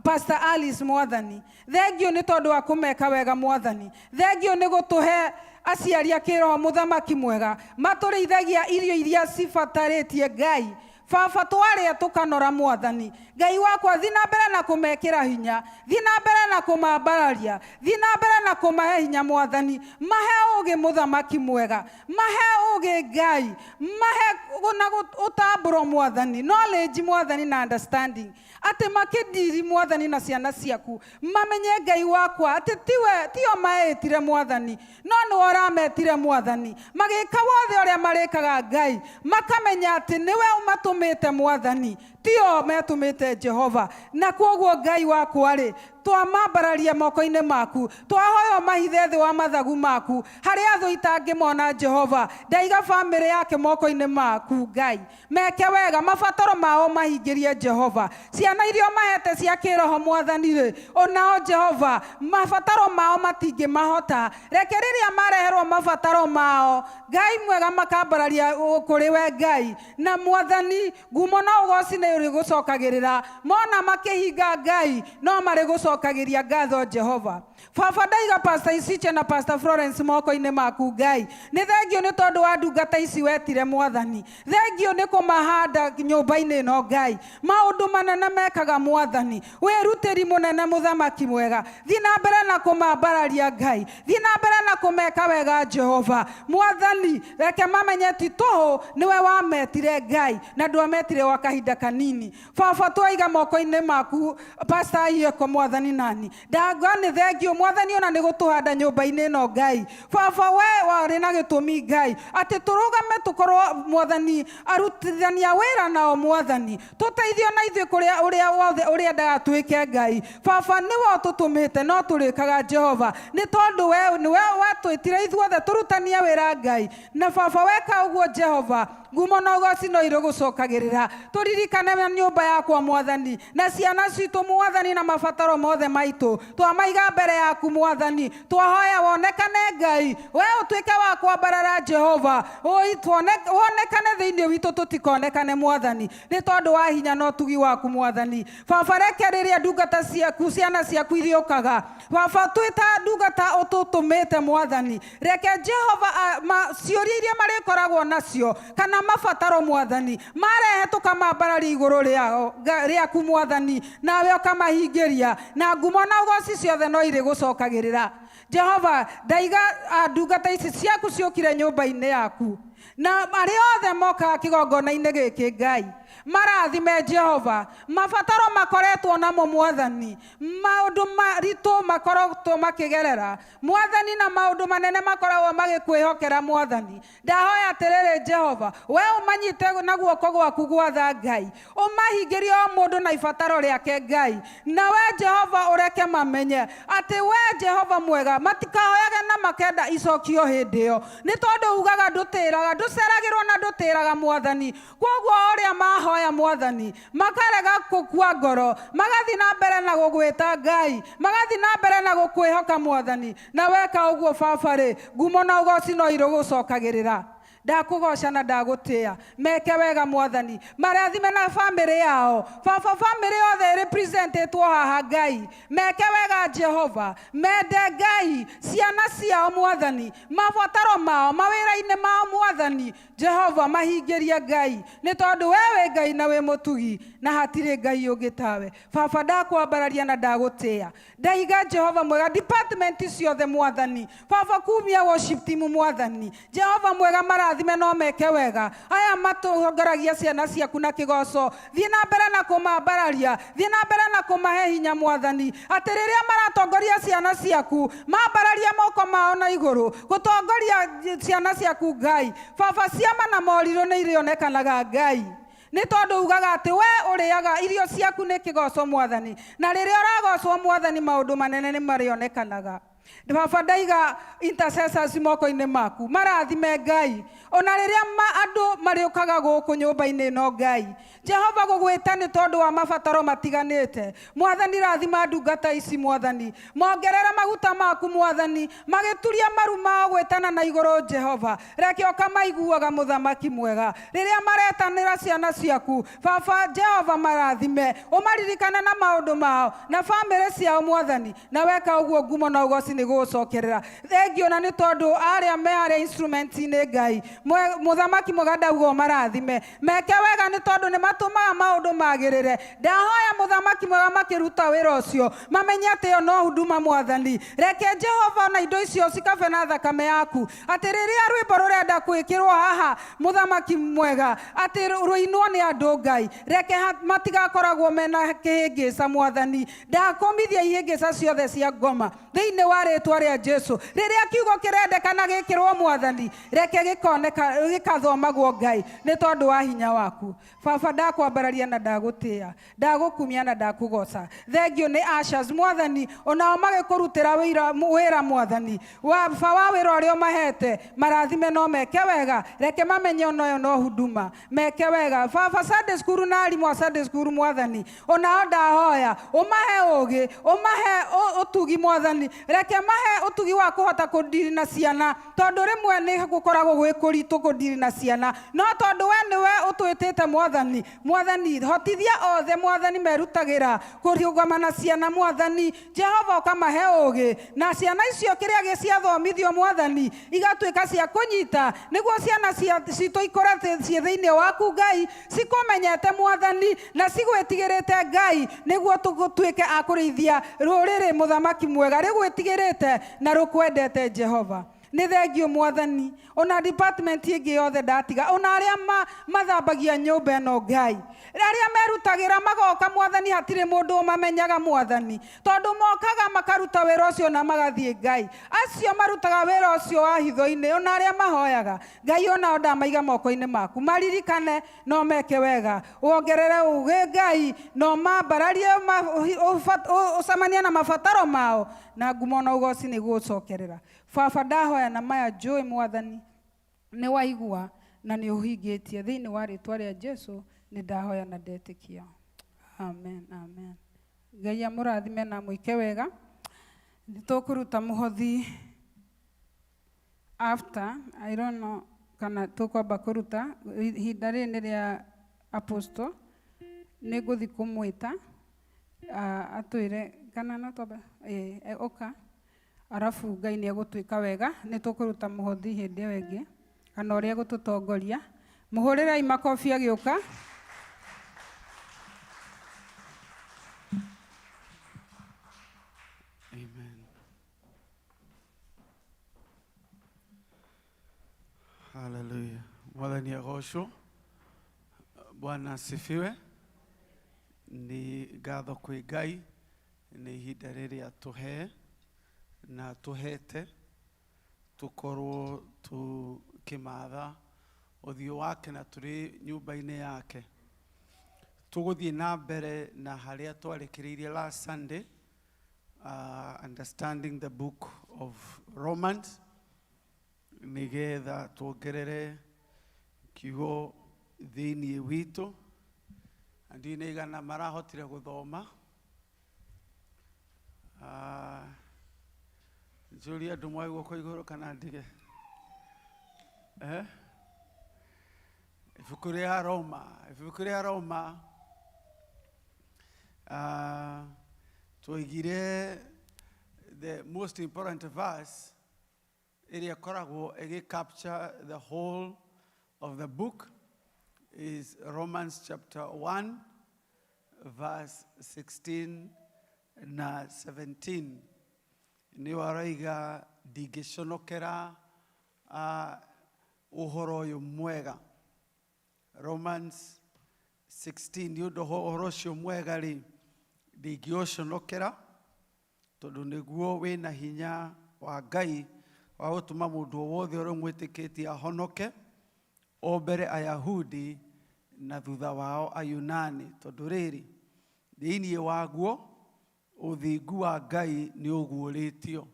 C: Pastor Alice Mwathani, thengio nĩ tondũ wa kũmeka wega Mwathani, thengio nĩ gũtũhe aciari a kĩroho mũthamaki mwega, matũrĩithagia irio iria cibatarĩtie Ngai. Baba twarĩa tũkanora Mwathani. Ngai wakwa thiĩ na mbere na kũmekĩra hinya, thiĩ na mbere na kũmambararia, thiĩ na mbere na kũmahe hinya Mwathani, mahe ũgĩ mũthamaki mwega, mahe ũgĩ Ngai, mahe na ũtambũro Mwathani, knowledge Mwathani na understanding, atĩ makĩndiri Mwathani na ciana ciaku, mamenye Ngai wakwa atĩ tiwe tio maĩtire Mwathani, no nĩwe ũrametire Mwathani, magĩka wothe ũrĩa marĩkaga Ngai, makamenya atĩ nĩwe ũmatũmĩte Mwathani, tio metũmĩte Jehova. Na kwoguo Ngai wakwa rĩ, twamambararia moko-inĩ maku, twahoya mahithe thĩ wa mathagu maku, harĩa thũ itangĩmona Jehova, ndaiga bamĩrĩ yake moko-inĩ maku Ngai, meke wega, mabataro mao mahingĩrie Jehova, ciana iria ũmahete cia kĩroho Mwathani rĩ, onao Jehova mabataro mao matingĩmahota, reke rĩrĩa mareherwo mabataro mao Ngai mwega makambararia kũrĩ we Ngai, na Mwathani ngumo na ũgoci nĩ ũrĩgũcokagĩrĩra, mona makĩhinga Ngai no marĩgũcokagĩria ngatho Jehova. Baba ndaiga Pastor Isiche na Pastor Florence moko-inĩ maku Ngai, nĩ thengio nĩ tondũ wa ndungata ici wetire Mwathani, thengio nĩ kũmahanda nyũmba-inĩ ĩno Ngai, maũndũ manene mekaga Mwathani, wĩrutĩri mũnene mũthamaki mwega, thiĩ na mbere na kũmambararia Ngai, thiĩ na mbere na kũmeka wega Jehova. Mwathani reke mamenye ti tũhũ nĩwe wametire Ngai, na ndwametire gwa kahinda kanini. Baba twaiga moko-inĩ maku Pastor Ayeko Mwathani nani ndanga nĩ thengio Mwathani ona nĩ gũtũhanda nyũmba-inĩ ĩno Ngai. Baba we warĩ na gĩtũmi Ngai atĩ tũrũgame tũkorwo Mwathani arutithania wĩra nao Mwathani, tũteithio na ithuĩ kũrĩa ũrĩa wothe ũrĩendaga twĩke Ngai. Baba nĩwe ũtũtũmĩte no tũrĩkaga Jehova, nĩ tondũ we nĩwe watwĩtire ithuothe tũrutanie wĩra Ngai, na baba weka ũguo Jehova ngumo na ũgoci no irĩgũcokagĩrĩra. Tũririkane na nyũmba yakwa Mwathani, na ciana citũ Mwathani, na mabataro mothe maitũ twamaiga mbere yaku Mwathani, twahoya wonekane Ngai, we ũtuĩke wa kwambarara Jehova, wonekane thĩinĩ witũ tũtikonekane Mwathani, nĩ tondũ wa hinya na ũtugi waku Mwathani. Baba reke rĩrĩa ndungata ciaku ciana ciaku iriũkaga, baba twĩta ndungata ũtũtũmĩte Mwathani, reke Jehova ciũria iria marĩkoragwo nacio kana mabataro Mwathani marehe tũkamambararia igũrũ rĩaku Mwathani, nawe ũkamahingĩria, na ngumo na ũgoci ciothe no irĩgũcokagĩrĩra. Jehova ndaiga ndungata ici ciaku ciũkire nyũmba-inĩ yaku, na arĩa othe mokaga kĩgongona-inĩ gĩkĩ Ngai marathime Jehova, mabataro makoretwo namo Mwathani, maũndũ maritũ makoretwo makĩgerera Mwathani, na maũndũ manene makoragwo magĩkwĩhokera Mwathani. Ndahoya atĩrĩrĩ Jehova, we ũmanyite na guoko gwaku gwatha Ngai, ũmahingĩrie o mũndũ na ibataro rĩake Ngai, na we Jehova ũreke mamenye atĩ we Jehova mwega, matikahoyage na makenda icokio hĩndĩ ĩyo, nĩ tondũ ugaga ndũtĩraga, ndũceragĩrwo na ndũtĩraga Mwathani. Kwoguo ũrĩa mahoya Mwathani makarega gũkua ngoro, magathiĩ na mbere na gũgwĩta Ngai, magathiĩ na mbere na gũkwĩhoka Mwathani, na weka ũguo baba rĩ, ngumo na ũgoci no irĩgũcokagĩrĩra. Ndakũgoca na ndagũtĩa, meke wega Mwathani, marathime na bamĩrĩ yao baba, bamĩrĩ yothe ĩrepresentetwo haha Ngai, meke wega Jehova, mende Ngai, ciana ciao Mwathani, mabataro mao mawĩra-inĩ mao Mwathani Jehova mahingĩrie Ngai, nĩ tondũ we wĩ Ngai na wĩ mũtugi, na hatirĩ Ngai ũngĩ tawe. Baba ndakwambararia na ndagũtĩa, ndaiga Jehova mwega department ciothe Mwathani, baba kumia worship team Mwathani Jehova mwega marathime no meke wega, aya matũtongoragia ciana ciaku na kĩgoco, thiĩ na mbere na kũmambararia, thiĩ na mbere na kũmahe hinya Mwathani, atĩ rĩrĩa maratongoria ciana ciaku mambararia moko mao na igũrũ gũtongoria ciana ciaku Ngai, baba ciama na morirũ nĩ irĩonekanaga Ngai, nĩ tondũ ugaga atĩ we ũrĩaga irio ciaku nĩ kĩgoco Mwathani, na rĩrĩa ũragocwo Mwathani maũndũ manene nĩ marĩonekanaga. Baba ndaiga intercessors moko-inĩ maku, marathime Ngai, Ona rĩrĩa andũ marĩũkaga gũkũ nyũmba-inĩ ĩno Ngai, Jehova gũgwĩta nĩ tondũ wa mabataro matiganĩte. Mwathani rathima ndungata ici Mwathani, mongerere maguta maku Mwathani, magĩturia maru mao gwĩtana na igũrũ Jehova. Reke ũkamaiguaga mũthamaki mwega rĩrĩa maretanĩra ciana ciaku. Baba Jehova marathime, ũmaririkane na maũndũ mao na bamĩrĩ ciao Mwathani, na weka ũguo ngumo na ũgoci nĩ gũgũcokerera. Thengio na nĩ tondũ arĩa me arĩa instrument-inĩ Ngai, mũthamaki mwega ndauga ũmarathime, meke wega nĩ tondũ nĩ matũmaga maũndũ magĩrĩre. Ndahoya mũthamaki mwega makĩruta wĩra ũcio mamenye atĩ ĩyo no huduma Mwathani. Reke Jehova na indo icio cikabe na thakame yaku, atĩ rĩrĩa rwĩmbo rũrenda gwĩkĩrwo haha mũthamaki mwega, atĩ rũinwo nĩ andũ Ngai, reke matigakoragwo mena kĩhĩngĩca Mwathani. Ndakũmithia ihĩngĩca ciothe cia ngoma thĩinĩ wa rĩtwa rĩa Jesu. Rĩrĩa kiugo kĩrendekana gĩkĩrwo Mwathani, reke gĩkoneka gĩkathomagwo Ngai nĩ tondũ wa hinya waku. Baba ndakwambararia na ndagũtĩĩa, ndagũkumia na ndakũgoca. Thengio nĩ ushers Mwathani, onao magĩkũrutĩra wĩra Mwathani. Baba wa wĩra ũrĩa ũmahete, marathime no meke wega, reke mamenye onayo no huduma, meke wega. Baba Sunday school na arimũ a Sunday school Mwathani, onao ndahoya ũmahe ũgĩ, ũmahe ũtugi Mwathani, reke mahe ũtugi wa kũhota kũndiri na ciana, tondũ rĩmwe nĩ gũkoragwo gwĩ kũritũ kũndiri na ciana, no tondũ we nĩwe ũtwĩtĩte Mwathani, Mwathani hotithia othe Mwathani merutagĩra kũrũgama na ciana Mwathani. Jehova ũkamahe ũgĩ, na ciana icio kĩrĩa gĩciathomithio Mwathani igatuĩka cia kũnyita, nĩguo ciana citũ ikũre ciĩ thĩinĩ waku Ngai, cikũmenyete Mwathani na cigwĩtigĩrĩte Ngai, nĩguo tũtuĩke a kũrĩithia rũrĩrĩ mũthamaki mwega rĩgwĩtigĩrĩte na rũkwendete Jehova. Nĩ thengio Mwathani, ona department ĩngĩ yothe ndatiga, ona arĩa mathambagia nyũmba ĩno Ngai, arĩa merutagĩra magoka Mwathani, hatirĩ mũndũ ũmamenyaga Mwathani, tondũ mokaga makaruta wĩra ũcio na magathiĩ Ngai. Acio marutaga wĩra ũcio wa hitho-inĩ, ona arĩa mahoyaga Ngai, onao ndamaiga moko-inĩ maku, maririkane no meke wega, wongerere ũgĩ Ngai, no mambararie ũcemanie na mabataro mao, na ngumo na ũgoci nĩ gũgũcokerera. Baba ndahoya na maya njũĩ Mwathani nĩ waigua na nĩ ũhingĩtie, thĩinĩ wa rĩtwa rĩa Jesu nĩ ndahoya na ndetĩkia. Amen, amen. Ngai amũrathime na mwĩke wega. Nĩ tũkũruta mũhothi after, I don't know kana tũkwamba kũruta ihinda rĩrĩ nĩ rĩa apostle, nĩ ngũthiĩ kũmwĩta atwĩre kana no twambe ũka, arabu Ngai nĩ egũtwĩka wega. Nĩ tũkũruta mũhothi hĩndĩ ĩyo ĩngĩ kana ũrĩa egũtũtongoria. Mũhũrĩrei makobi agĩũka.
D: Amen. Hallelujah. Mwathani agocwo. Bwana asifiwe. Nĩ ngatho kwĩ Ngai nĩ ihinda rĩrĩa tũhe na tũhete tũkorwo tũkĩmatha ũthiũ wake na tũrĩ nyũmba-inĩ yake. Tũgũthiĩ na mbere na harĩa twarĩkĩrĩirie last Sunday, understanding the book of Romans, nĩgetha tuongerere kiugo thĩinĩ witũ. Na ndiũĩ nĩ aigana marahotire gũthoma. Njũrie andũ moe guoko igũrũ kana ndige? Ibuku rĩa Roma, ibuku rĩa Roma, twoigire the most important verse ĩrĩa ĩkoragwo ĩgĩ capture the whole of the book is Romans chapter 1 verse 16 na 17. Nĩ waroiga ndingĩconokera ũhoro ũyũ mwega. Romans 16, nĩ ũndũ ũhoro ũcio mwega rĩ, ndingĩũconokera tondũ nĩguo wĩna hinya wa Ngai wa gũtũma mũndũ o wothe ũrĩa ũmwĩtĩkĩtie ahonoke, o mbere Ayahudi na thutha wao Ayunani, tondũ rĩrĩ thĩinĩ waguo ũthingu wa Ngai nĩ ũguũrĩtio.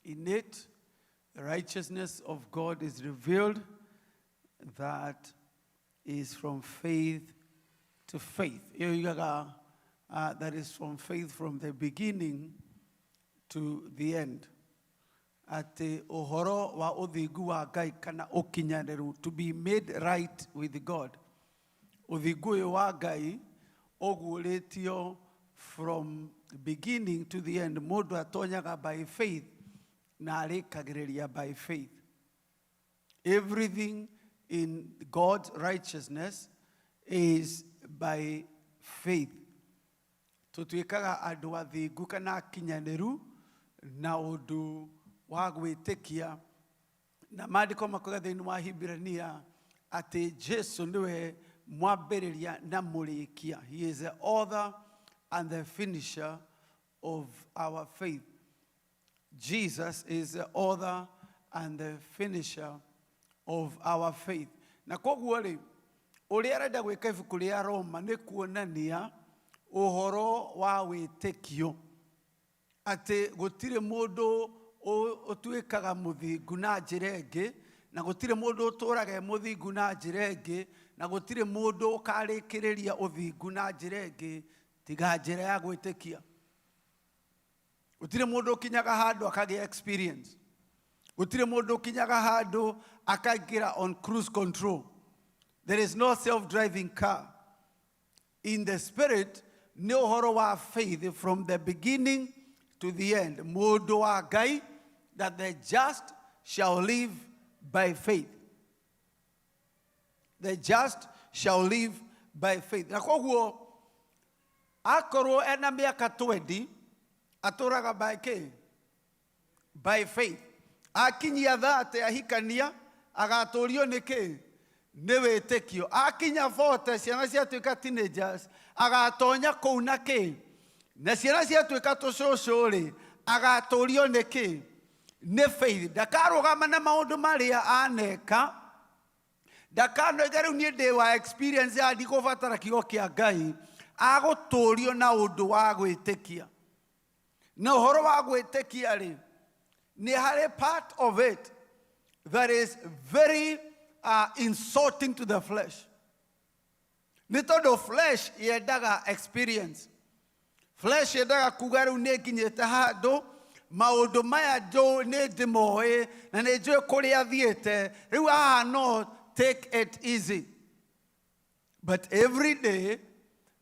D: In it The righteousness of God is revealed that is from faith to faith. Ĩyo yugaga that is from faith from the beginning to the end. Atĩ ũhoro wa ũthingu wa Ngai kana ũkinyanĩru, to be made right with God. Ũthingu ũyũ wa Ngai ũguũrĩtio from beginning to the end. Mũndũ atonyaga by faith na arĩkagĩrĩria by faith. Everything in God's righteousness is by faith. Tũtuĩkaga andũ athingu kana akinyanĩru na ũndũ wa gwĩtĩkia, na maandĩko makoiga thĩinĩ wa Hibirania atĩ Jesu nĩwe mwambĩrĩria na mũrĩkia. He is the author and the finisher of our faith. Jesus is the author and the finisher of our faith. Na koguo rĩ, ũrĩa arenda gwĩka ibuku rĩa Roma nĩ kuonania ũhoro wa wĩtĩkio, atĩ gũtirĩ mũndũ ũtuĩkaga mũthingu na njĩra ĩngĩ, na gũtirĩ mũndũ ũtũraga e mũthingu na njĩra ĩngĩ, na gũtirĩ mũndũ ũkarĩkĩrĩria ũthingu na njĩra ĩngĩ tiga njĩra ya gwĩtĩkia. Gũtirĩ mũndũ ũkinyaga handũ akagĩa experience. Gũtirĩ mũndũ ũkinyaga handũ akaingĩra on cruise control. There is no self-driving car. In the spirit, nĩ ũhoro wa faith from the beginning to the end. Mũndũ wa Ngai, that the just shall live by faith. The just shall live by faith. Na koguo akorwo ena mĩaka 20, atũraga by kĩ? By faith. Akinyia 30, ahikania, agatũrio nĩ kĩ? Nĩ wĩtĩkio. Akinya 40, ciana ciatuĩka teenagers, agatonya kũu na kĩ? Na ciana ciatuĩka tũcũcũ rĩ, agatũrio nĩ kĩ? Nĩ faith. Ndakarũgama na maũndũ marĩa aneka. Ndakanoiga rĩu niĩ ndĩ wa experience ya ndigũbatara kiugo kĩa Ngai. Agũtũrio na ũndũ wa gwĩtĩkia. Na ũhoro wa gwĩtĩkia rĩ, nĩ harĩ part of it that is very insulting to the flesh. Nĩ tondũ flesh yendaga experience. Flesh yendaga kuga rĩu nĩ nginyĩte handũ, maũndũ maya nĩ ndĩmoĩ na nĩ njũĩ kũrĩa thiĩte, rĩu haha no take it easy. But every day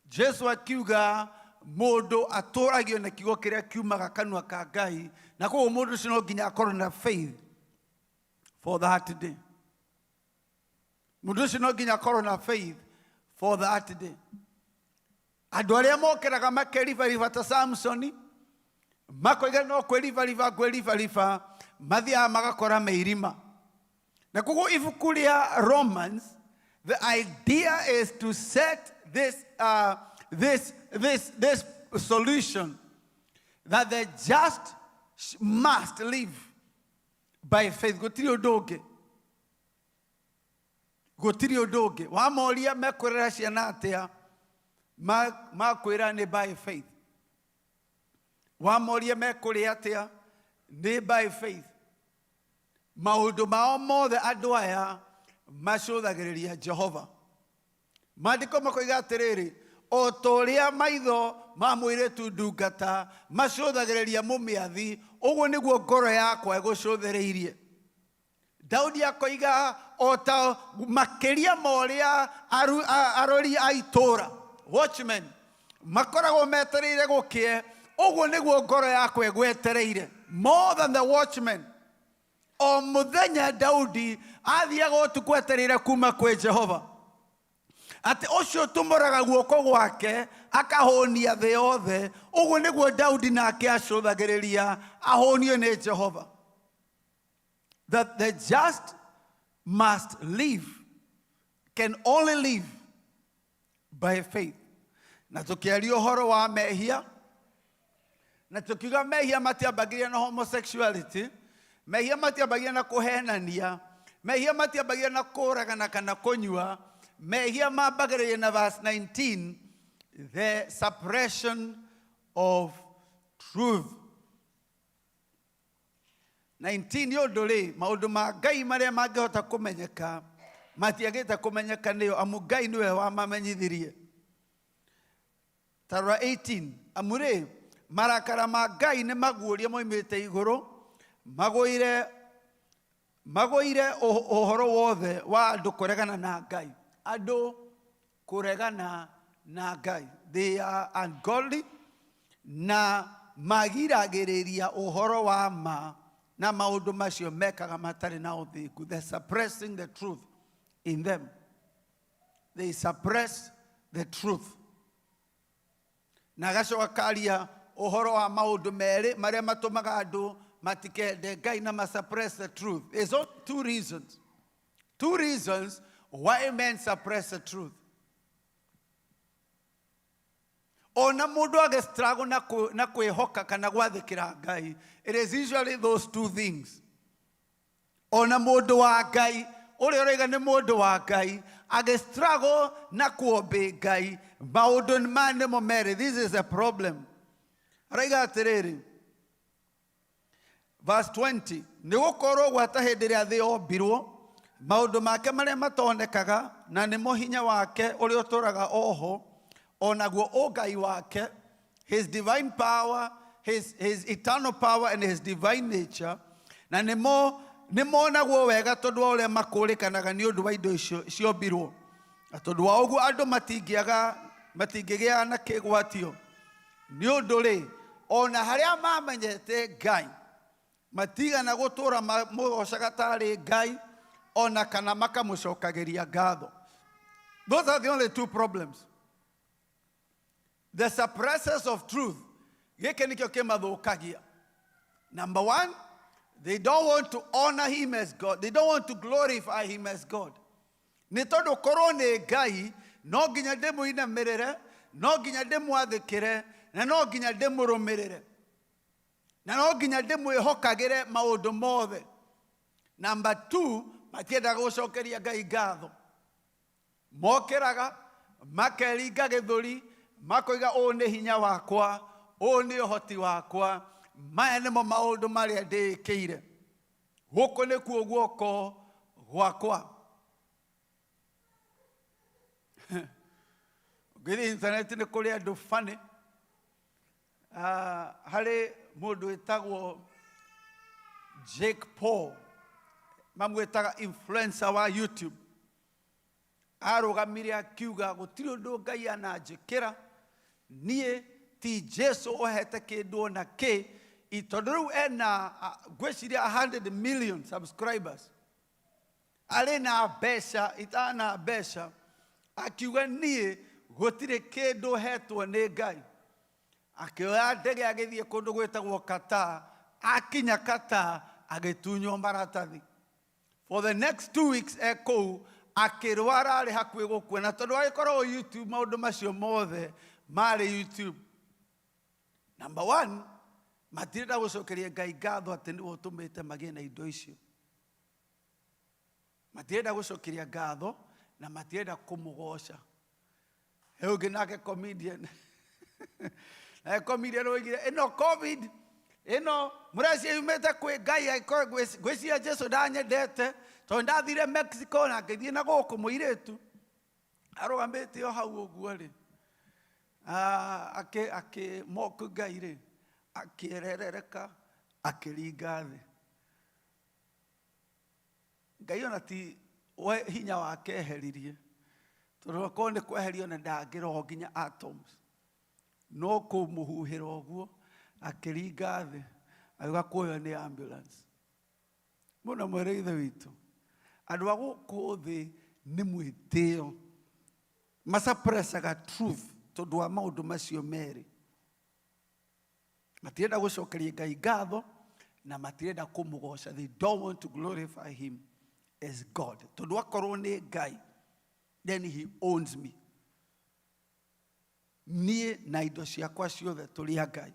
D: Jesu akiuga mũndũ atũragio na kiugo kĩrĩa kiumaga kanua ka Ngai, na koguo mũndũ ũcio no nginya akorwo na faith for that day. Mũndũ ũcio no nginya akorwo na faith for that day. Andũ arĩa mokĩraga makeribariba ta Samsoni, makoiga no kwĩribariba ngwĩribariba, mathiaga magakora meirima. Na koguo ibuku rĩa Romans, the idea is to set this solution that the just must live by faith. Gũtirĩ ũndũ ũngĩ. Gũtirĩ ũndũ ũngĩ. Wamoria mekũrera ciana atĩa, makwĩra nĩ by faith. Wamoria mekũrĩa atĩa, nĩ by faith. Maũndũ mao mothe andũ aya macũthagĩrĩria Jehova. Maandĩko makoiga atĩrĩrĩ, o ta ũrĩa maitho ma mũirĩtu ndungata macũthagĩrĩria mũmĩathi, ũguo nĩguo ngoro yakwa ĩgũcũthĩrĩirie. Daudi akoiga o ta makĩria ma ũrĩa arori a itũũra, watchmen, makoragwo metereire gũkĩe, ũguo nĩguo ngoro yakwa ĩgwetereire. More than the watchmen. O mũthenya Daudi athiaga ũtukũ etereire kuma kwĩ Jehova, atĩ ũcio ũtumũraga guoko gwake akahũnia thĩ yothe, ũguo nĩguo Daudi nake acũthagĩrĩria ahũnio nĩ Jehova. That the just must live, can only live by faith. Na tũkĩaria ũhoro wa mehia, na tũkiuga mehia matiambagĩrĩria na homosexuality, mehia matiambagĩrĩria na kũhenania, mehia matiambagĩrĩria na kũragana kana kũnyua, mehia mambagĩrĩria na verse 19, the suppression of truth. 19 nĩ ũndũ rĩ maũndũ ma Ngai marĩa mangĩhota kũmenyeka matiagĩte kũmenyeka nĩo, amu Ngai nĩwe wamamenyithirie. Ta rora 18, amu rĩ marakara ma Ngai nĩ maguũrie moimĩte igũrũ, magũire magũire ũhoro wothe wa andũ kũregana na Ngai. Andũ kũregana na Ngai, they are ungodly, na magiragĩrĩria ũhoro wa ma na maũndũ macio mekaga matarĩ na ũthingu. They're suppressing the truth in them. They suppress the truth. Na agacoka karia ũhoro wa maũndũ merĩ marĩa matũmaga andũ matikende Ngai na ma-suppress the truth. There's only two reasons. Two reasons why men suppress the truth. Ona mũndũ agĩ-struggle na kwĩhoka kana gwathĩkĩra Ngai, it is usually those two things. Ona mũndũ wa Ngai ũrĩa ũraiga nĩ mũndũ wa Ngai agĩ-struggle na kũ-obey Ngai, maũndũ maya nĩmo merĩ. This is a problem. Araiga atĩrĩrĩ, verse 20, nĩ gũkorwo gwata hĩndĩ ĩrĩa thĩ yombirwo, maũndũ make marĩa matonekaga na nĩmo hinya wake ũrĩa ũtũraga oho, onaguo ũngai wake, his divine power, his eternal power and his divine nature, na nĩmo nĩmonagwo wega tondũ wa ũrĩa makũrĩkanaga nĩ ũndũ wa indo icio ciombirwo, na tondũ wa ũguo andũ matingĩaga matingĩgĩa na kĩgwatio. Nĩ ũndũ rĩ, ona harĩa mamenyete Ngai, matigana gũtũra mamũgocaga tarĩ Ngai, ona kana makamũcokagĩria ngatho. Those are the only two problems. The suppressors of truth, gĩkĩ nĩkĩo kĩmathũkagia. Number one, they don't want to honor him as God. They don't want to glorify him as God. Nĩ tondũ korwo nĩ Ngai, no nginya ndĩmũinamĩrĩre, no nginya ndĩmwathĩkĩre, na no nginya ndĩmũrũmĩrĩre, na no nginya ndĩmwĩhokagĩre maũndũ mothe. Number two, matiendaga gũcokeria Ngai ngatho. Mokĩraga makeringa gĩthũri, makoiga ũũ nĩ hinya wakwa, ũũ nĩ ũhoti wakwa, maya nĩmo maũndũ marĩa ndĩĩkĩire, gũkũ nĩkuo guoko gwakwa. Ũngĩthiĩ internet nĩ kũrĩ andũ funny. Harĩ mũndũ wĩtagwo Jake Paul, mamwĩtaga influencer wa YouTube, arũgamire akiuga gũtirĩ ũndũ Ngai ananjĩkĩra niĩ, ti Jesu ũhete kĩndũ ona kĩ, tondũ rĩu ena ngwĩciria 100 million subscribers, arĩ na mbeca itana mbeca. Akiuga niĩ gũtirĩ kĩndũ hetwo nĩ Ngai. Akĩoya ndege agĩthiĩ kũndũ gwĩtagwo Qatar. Akinya Qatar agĩtunywo maratathi. For the next 2 weeks e kũu akĩrwara, arĩ hakuhĩ gũkua, na tondũ agĩkoragwo YouTube, maũndũ macio mothe marĩ YouTube. Number one, matirenda gũcokeria Ngai ngatho atĩ nĩwe ũtũmĩte magĩe na indo icio. Matirenda gũcokeria ngatho na matirenda kũmũgoca. He ũngĩ nake comedian, nake comedian oigire ĩno COVID ĩno mũreciria yumĩte kwĩ Ngai, angĩkorwo ngwĩciria Jesu ndanyendete tondũ ndathire Mexico na ngĩthiĩ na gũkũ. Mũirĩtu arũgamĩte o hau ũguo rĩ, akĩ akĩ mock Ngai rĩ, akĩererereka akĩringa thĩ. Ngai ona ti we hinya wake eheririe, tondũ akorwo nĩ kweherio na ndangĩroho nginya atoms, no kũmũhuhĩra ũguo akĩringa thĩ, agĩũka kuoywo nĩ ambulance. Mũno mwĩrĩ ithe witũ, andũ a gũkũ thĩ nĩ mwĩtĩo, masuppressaga truth tondũ wa maũndũ macio merĩ. Matirenda gũcokeria Ngai ngatho na matirenda kũmũgoca. They don't want to glorify him as God, tondũ akorwo nĩ Ngai, then he owns me. Niĩ na indo ciakwa ciothe tũrĩ a Ngai.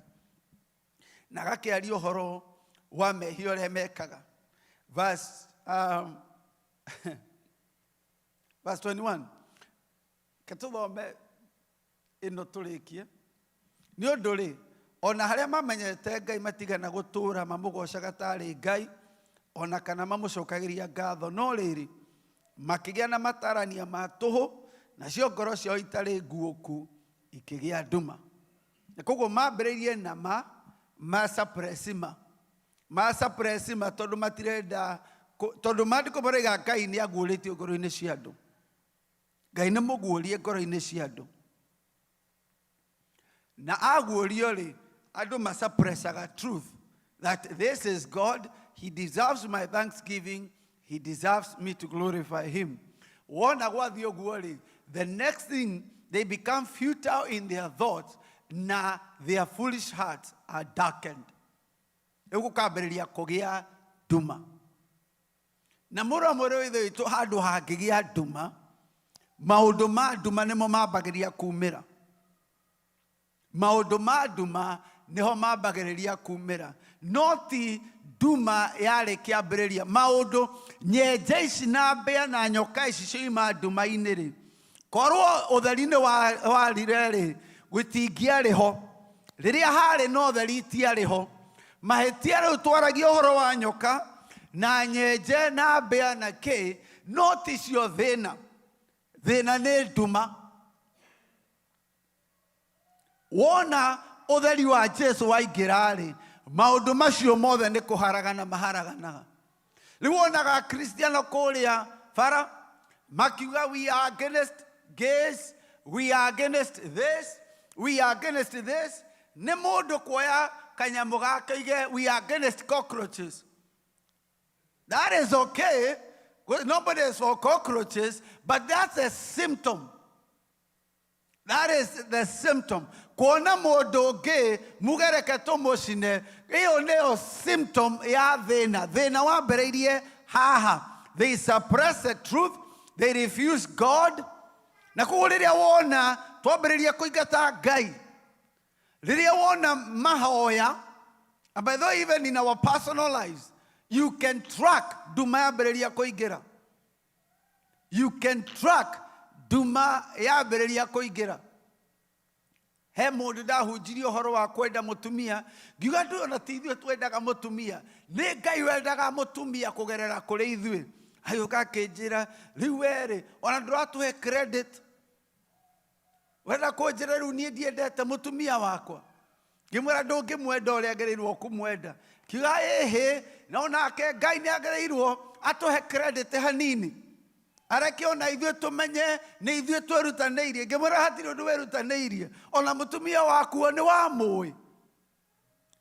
D: Na agakĩaria ũhoro wa mehia ũrĩa mekaga. Verse 21, ke tũthome ĩno tũrĩkie. Nĩ ũndũ rĩ, ona harĩa mamenyete Ngai matigana gũtũũra mamũgocaga tarĩ Ngai. Ona kana mamũcokagĩria ngatho. No rĩrĩ, makĩgĩa na matarania ma tũhũ, nacio ngoro ciao itarĩ nguũku ikĩgĩa nduma. Na koguo mambĩrĩirie na ma ma-suppress ma ma-suppress ma tondũ matirenda tondũ maandĩko maroiga Ngai nĩ aguũrĩtio ngoro-inĩ cia andũ. Ngai nĩ mũguũrie ngoro-inĩ cia andũ. Na aguũrio rĩ, andũ masuppressaga truth that this is God, he deserves my thanksgiving, he deserves me to glorify him. Wona gwathiĩ ũguo rĩ, the next thing, they become futile in their thoughts, na their foolish hearts are darkened. Rĩu gũkambĩrĩria kũgĩa nduma. Na mũrũ wa mwarĩ wa Ithe witũ, handũ hangĩgĩa nduma, maũndũ ma nduma nĩmo mambagĩrĩria kumĩra. Maũndũ ma nduma nĩho mambagĩrĩria kumĩra. No ti nduma yarĩ kĩambĩrĩria. Maũndũ nyenje ici na mbĩa na nyoka ici cioima nduma-inĩ rĩ, korwo ũtheri nĩ warire rĩ, gũtingĩarĩ ho. Rĩrĩa harĩ na ũtheri itiarĩ ho. Mahĩtia rĩu twaragia ũhoro wa nyoka na nyenje na mbĩa na kĩ, no ticio thĩna. Thĩna nĩ nduma. Wona ũtheri wa Jesu waingĩra rĩ, maũndũ macio mothe nĩ kũharagana maharaganaga. Rĩu wonaga Akristiano kũrĩa bara makiuga we are against gays, we are against this, we are against this. Nĩ mũndũ kuoya kanyamũ gake oige we are against cockroaches. That is okay. Nobody is for cockroaches, but that's a symptom. That is the symptom. Kuona mũndũ ũngĩ mugereke tũmũcine, ĩyo nĩyo symptom ya thĩna. Thĩna wambĩrĩirie haha. They suppress the truth, they refuse God. Na koguo rĩrĩa wona twambĩrĩria kũingata Ngai, rĩrĩa wona mahoya, and by the way, even in our personal lives, you can track nduma yambĩrĩria kũingĩra. You can track nduma yambĩrĩria kũingĩra. He mũndũ ndahunjirie ũhoro wa kwenda mũtumia, ngiuga ndũ ona ti ithuĩ twendaga mũtumia, nĩ Ngai wendaga mũtumia kũgerera kũrĩ ithuĩ. Agĩũka akĩnjĩra, rĩu werĩ, ona ndũratũhe credit. Wenda kũnjĩra rĩu niĩ ndiendete mũtumia wakwa. Ngĩmwĩra ndũngĩmwenda ũrĩa agĩrĩirwo kũmwenda. Kiuga ĩhĩ, no nake Ngai nĩ agĩrĩirwo atũhe credit hanini. Areke ona ithuĩ tũmenye nĩ ithuĩ twĩrutanĩirie. Ngĩmwĩra hatirĩ ũndũ wĩrutanĩirie. Ona mũtumia wakuo nĩ wamũĩ.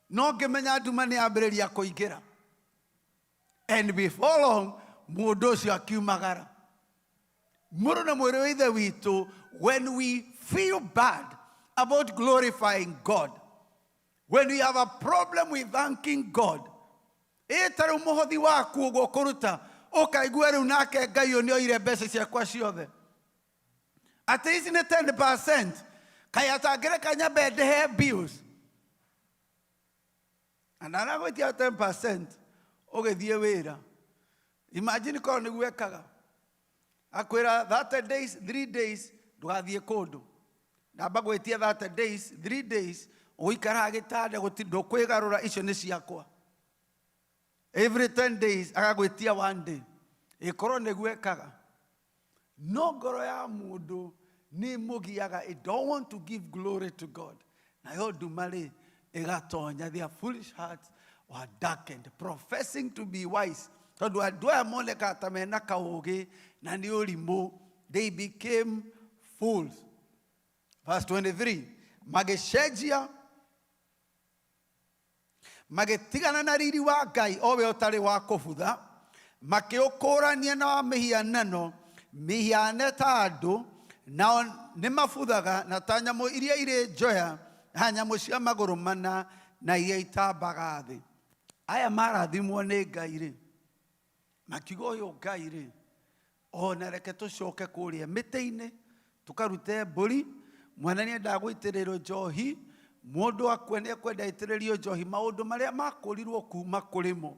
D: No ngĩmenya nduma nĩ yambĩrĩria kũingĩra. And before long, mũndũ ũcio akiumagara. Mũrũ na mwĩrĩ wa Ithe witũ, when we feel bad about glorifying God, when we have a problem with thanking God, ĩ ta rĩu mũhothi waku ũguo ũkũruta, ũkaigua rĩu nake Ngai ũyũ nĩ oire mbeca ciakwa ciothe. Atĩ ici nĩ 10%, kaĩ atangĩreka nyambe ndĩhe bills. Na ndaragwĩtia 10% ũgĩthiĩ wĩra. Imagine korwo nĩguo ekaga. Akwĩra 30 days, 3 days ndũgathiĩ kũndũ. Ndamba gwĩtia 30 days, 3 days ũgũikara gĩtanda gũtirĩ ndũkwĩgarũra, icio nĩ ciakwa. Every 10 days agagwĩtia one day. Ĩkorwo nĩguo ekaga. No ngoro ya mũndũ nĩ ĩmũgiaga, it don't want to give glory to God. Nayo nduma rĩ, ĩgatonya. Their foolish hearts were darkened, professing to be wise. Tondũ andũ aya monekaga ta mena kaũgĩ na nĩ ũrimũ. They became fools. Verse 23, magĩcenjia magĩtigana na riri wa Ngai o we ũtarĩ wa kũbutha, makĩũkũrania na wa mĩhianano mĩhiane ta andũ, nao nĩ mabuthaga na ta nyamũ iria irĩ njoya, na nyamũ cia magũrũ mana, na iria itambaga thĩ. Aya marathimwo nĩ Ngai rĩ, makiuga ũyũ Ngai rĩ, ona reke tũcoke kũrĩa mĩtĩ-inĩ tũkarute mbũri, mwana nĩendaga gũitĩrĩrio njohi, mũndũ akue nĩekwenda aitĩrĩrio njohi. Maũndũ marĩa makũrirwo kuma kũrĩ mo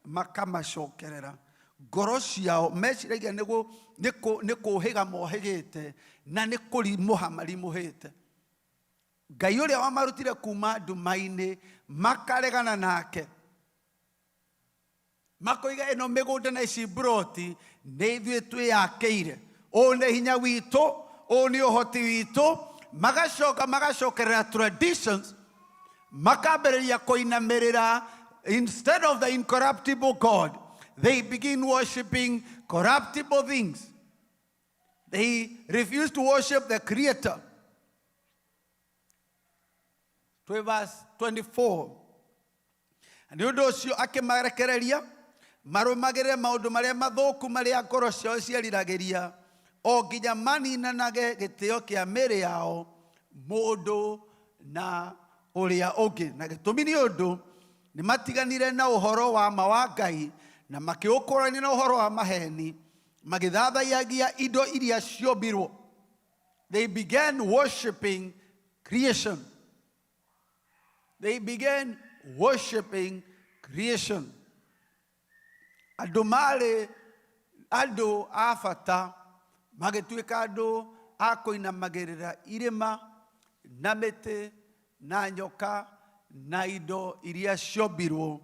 D: makamacokerera. Ngoro ciao meciragia nĩ kũhĩga mohĩgĩte na nĩ kũrimũha marimũhĩte. Ngai ũrĩa wamarutire kuma nduma-inĩ makaregana nake. Makoiga ĩno mĩgũnda na ici mburoti nĩ ithuĩ twĩyakĩire, ũũ nĩ hinya witũ, ũũ nĩ ũhoti witũ. Magacoka magacokerera traditions, makambĩrĩria kũinamĩrĩra. Instead of the incorruptible God, they begin worshiping corruptible things. They refuse to worship the Creator. Twĩ verse 24. Nĩ ũndũ ũcio akĩmarekereria marũmagĩrĩre maũndũ marĩa mathũku marĩa ngoro ciao cieriragĩria, o nginya maninanage gĩtĩo kĩa mĩĩrĩ yao mũndũ na ũrĩa ũngĩ. Na gĩtũmi nĩ ũndũ nĩ matiganire na ũhoro wa ma wa Ngai na makĩũkũrania na ũhoro wa maheni, magĩthathaiyagia indo iria ciombirwo. They began worshiping creation. They began worshiping creation. Andũ marĩ andũ a bata magĩtuĩka andũ a kũinamagĩrĩra irĩma na mĩtĩ na nyoka na indo iria ciombirwo,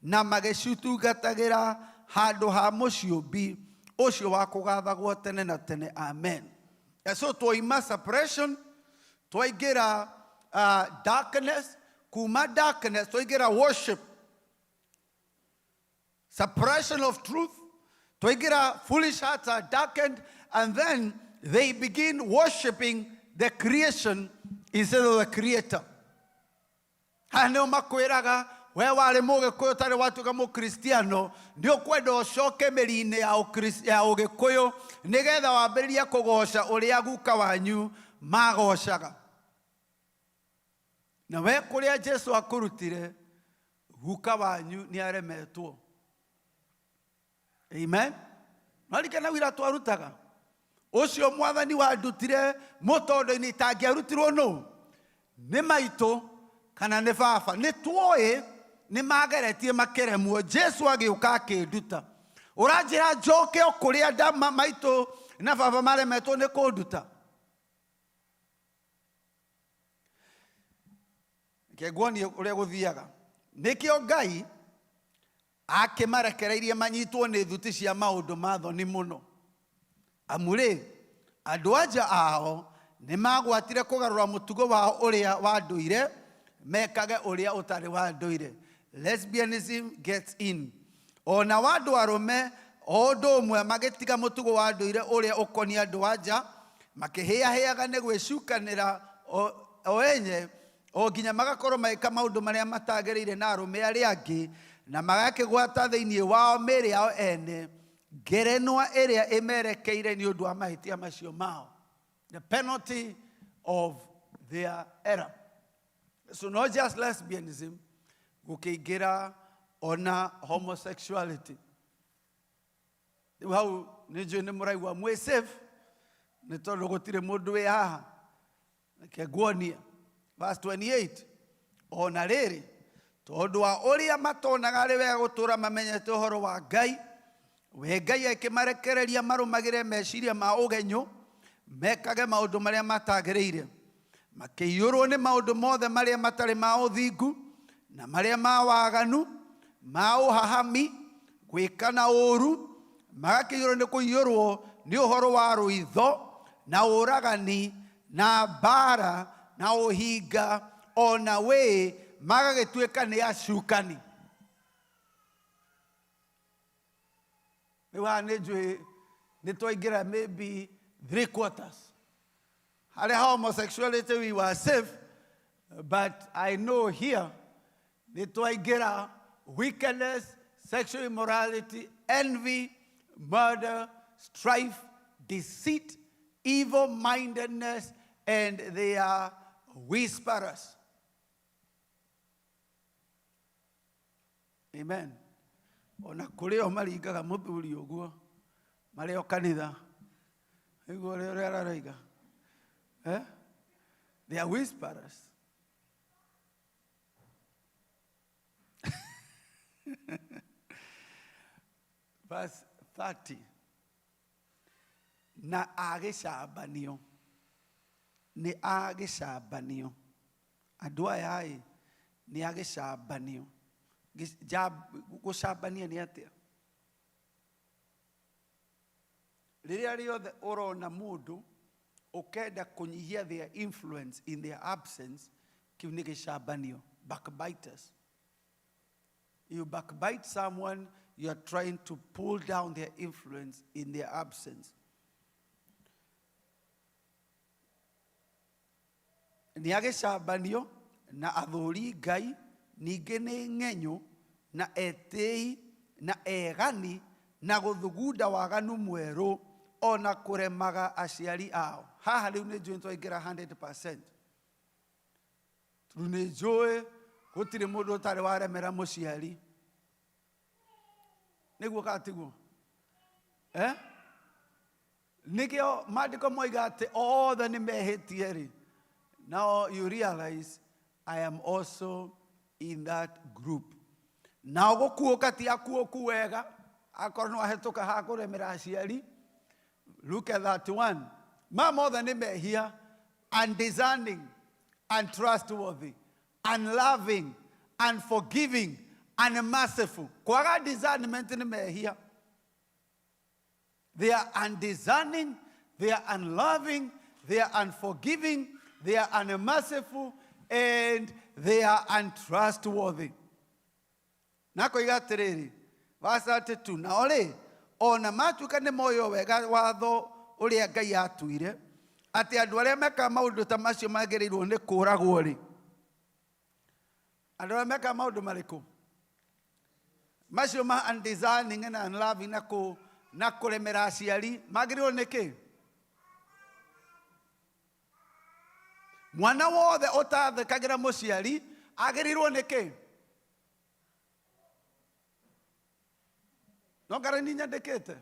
D: na magĩcitungatagĩra handũ ha mũciũmbi ũcio wa kũgathagwo tene na tene. Amen. And so twaima suppression, twaingĩra darkness, kuma darkness twaingĩra worship, suppression of truth, twaingĩra foolish hearts are darkened, and then they begin worshiping the creation instead of the Creator. Haha nĩo makwĩraga we warĩ Mũgĩkũyũ tarĩ watuĩka Mũkristiano, nĩ ũkwenda ũcoke mĩri-inĩ ya Ũgĩkũyũ nĩgetha wambĩrĩrie kũgoca ũrĩa guka wanyu magocaga. Na we kũrĩa Jesu akũrutire, guka wanyu nĩ aremetwo. Amen. Marikana wira twarutaga ũcio Mwathani wandutire mũtondo-inĩ, itangĩarutirwo nũ? Nĩ maitũ kana nĩ baba? Nĩ tuoĩ nĩ mageretie makĩremwo. Jesu agĩũka akĩnduta. Ũranjĩra njoke o kũrĩa maitũ na baba maremetwo nĩ kũnduta? Reke nguonie ũrĩa gũthiaga. Nĩkĩo Ngai akĩmarekereirie manyitwo nĩ thuti cia maũndũ ma thoni mũno. Amu rĩ, andũ anja ao nĩ magwatire kũgarũra mũtugo wao ũrĩa wa ndũire, mekage ũrĩa ũtarĩ wa ndũire. Lesbianism gets in. Ona wa andũ arũme o ũndũ ũmwe, magĩtiga mũtugo wa ndũire ũrĩa ũkoniĩ andũ anja, makĩhĩahĩaga nĩ gwĩcukanĩra o enye, o nginya magakorwo magĩka maũndũ marĩa matagĩrĩire na arũme arĩa angĩ, na magakĩgwata thĩinĩ wao mĩĩrĩ yao ene ngerenwa ĩrĩa ĩmerekeire nĩ ũndũ wa mahĩtia macio mao. The penalty of their error. So not just lesbianism, gũkĩingĩra ona homosexuality. Rĩu hau nĩ njũĩ nĩ mũraigua mwĩ safe, nĩ tondũ gũtirĩ mũndũ wĩ haha. Reke nguonie verse 28. Ona rĩrĩ, tondũ wa ũrĩa matonaga arĩ wega gũtũũra mamenyete ũhoro wa Ngai, we Ngai akĩmarekereria marũmagĩre meciria ma ũgenyũ, mekage maũndũ marĩa matagĩrĩire, makĩiyũrwo nĩ maũndũ mothe marĩa matarĩ ma ũthingu na marĩa ma waganu, ma ũhahami, gwĩka na ũũru, magakĩiyũrwo nĩ kũiyũrwo nĩ ũhoro wa rũitho na ũragani na mbara na ũhinga ona wĩ, magagĩtuĩka nĩ acukani. Rĩu haha nĩ njũĩ nĩ twaingĩra maybe three quarters harĩa homosexuality we were safe, but I know here nĩ twaingĩra wickedness, sexual immorality, envy, murder, strife, deceit, evil mindedness, and they are whisperers. Amen. Ona kũrĩ o maringaga mũthuri ũguo marĩ o kanitha, nĩguo ũrĩa ũrĩa aroiga, eh? They are whisperers. Verse 30. Na agĩcambanio, nĩ agĩcambanio, andũ aya ĩ nĩ agĩcambanio. Gũcambania nĩ atĩa? Rĩrĩa rĩothe ũrona mũndũ ũkenda kũnyihia their influence in their absence, kĩu nĩ gĩcambanio. Backbiters. You backbite someone, you are trying to pull down their influence in their absence. Nĩ agĩcambanio na athũri Ngai, ningĩ nĩ ng'enyũ na etĩi na egani na gũthugunda waganu mwerũ o na kũremaga aciari ao. Haha rĩu nĩ njũĩ nĩtwaingĩra 100%. Tondũ nĩ njũĩ gũtirĩ mũndũ ũtarĩ waremera mũciari. Nĩguo kana tiguo? Eh? Nĩkĩo maandĩko moiga atĩ othe nĩ mehĩtie rĩ. Now you realize I am also in that group. Nao gũkuũka ti akuũku wega, akorwo nĩ wahĩtũka ha kũremera aciari. Look at that one. Ma mothe nĩ mehia, undiscerning, untrustworthy, unloving, unforgiving, unmerciful. Kwaga discernment nĩ mehia. They are undiscerning, they are unloving, they are unforgiving, they are unmerciful, and they are untrustworthy. Na akoiga atĩrĩrĩ, verse 32, nao rĩ, o na matuĩka nĩ moĩ o wega watho ũrĩa Ngai aatuire, atĩ andũ arĩa mekaga maũndũ ta macio magĩrĩirwo nĩ kũũragwo-rĩ, andũ arĩa mekaga maũndũ marĩkũ? Macio ma undiscerning and unloving na kũ na kũremera aciari magĩrĩirwo nĩ kĩ? Mwana wothe ũtathĩkagĩra mũciari agĩrĩirwo nĩ kĩ? No ngara ni nyandĩkĩte.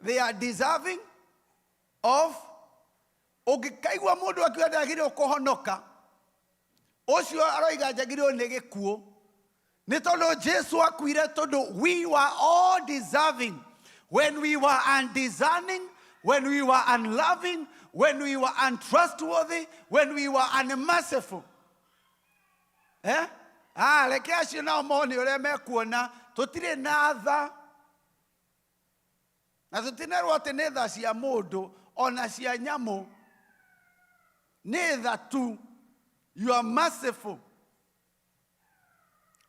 D: They are deserving of ũngĩkaigua mũndũ akiuga ndagĩrĩirwo kũhonoka ũcio aroiga njagĩrĩirwo nĩ gĩkuũ nĩ tondũ Jesu akuire tondũ we were all deserving when we were undiscerning, when we were unloving, when we were untrustworthy, when we were unmerciful. Eh? Ah, reke acio nao mone ũrĩa mekuona tũtirĩ na tha na tũtinerwo atĩ nĩ tha cia mũndũ ona cia nyamũ nĩ tha tu. You are merciful.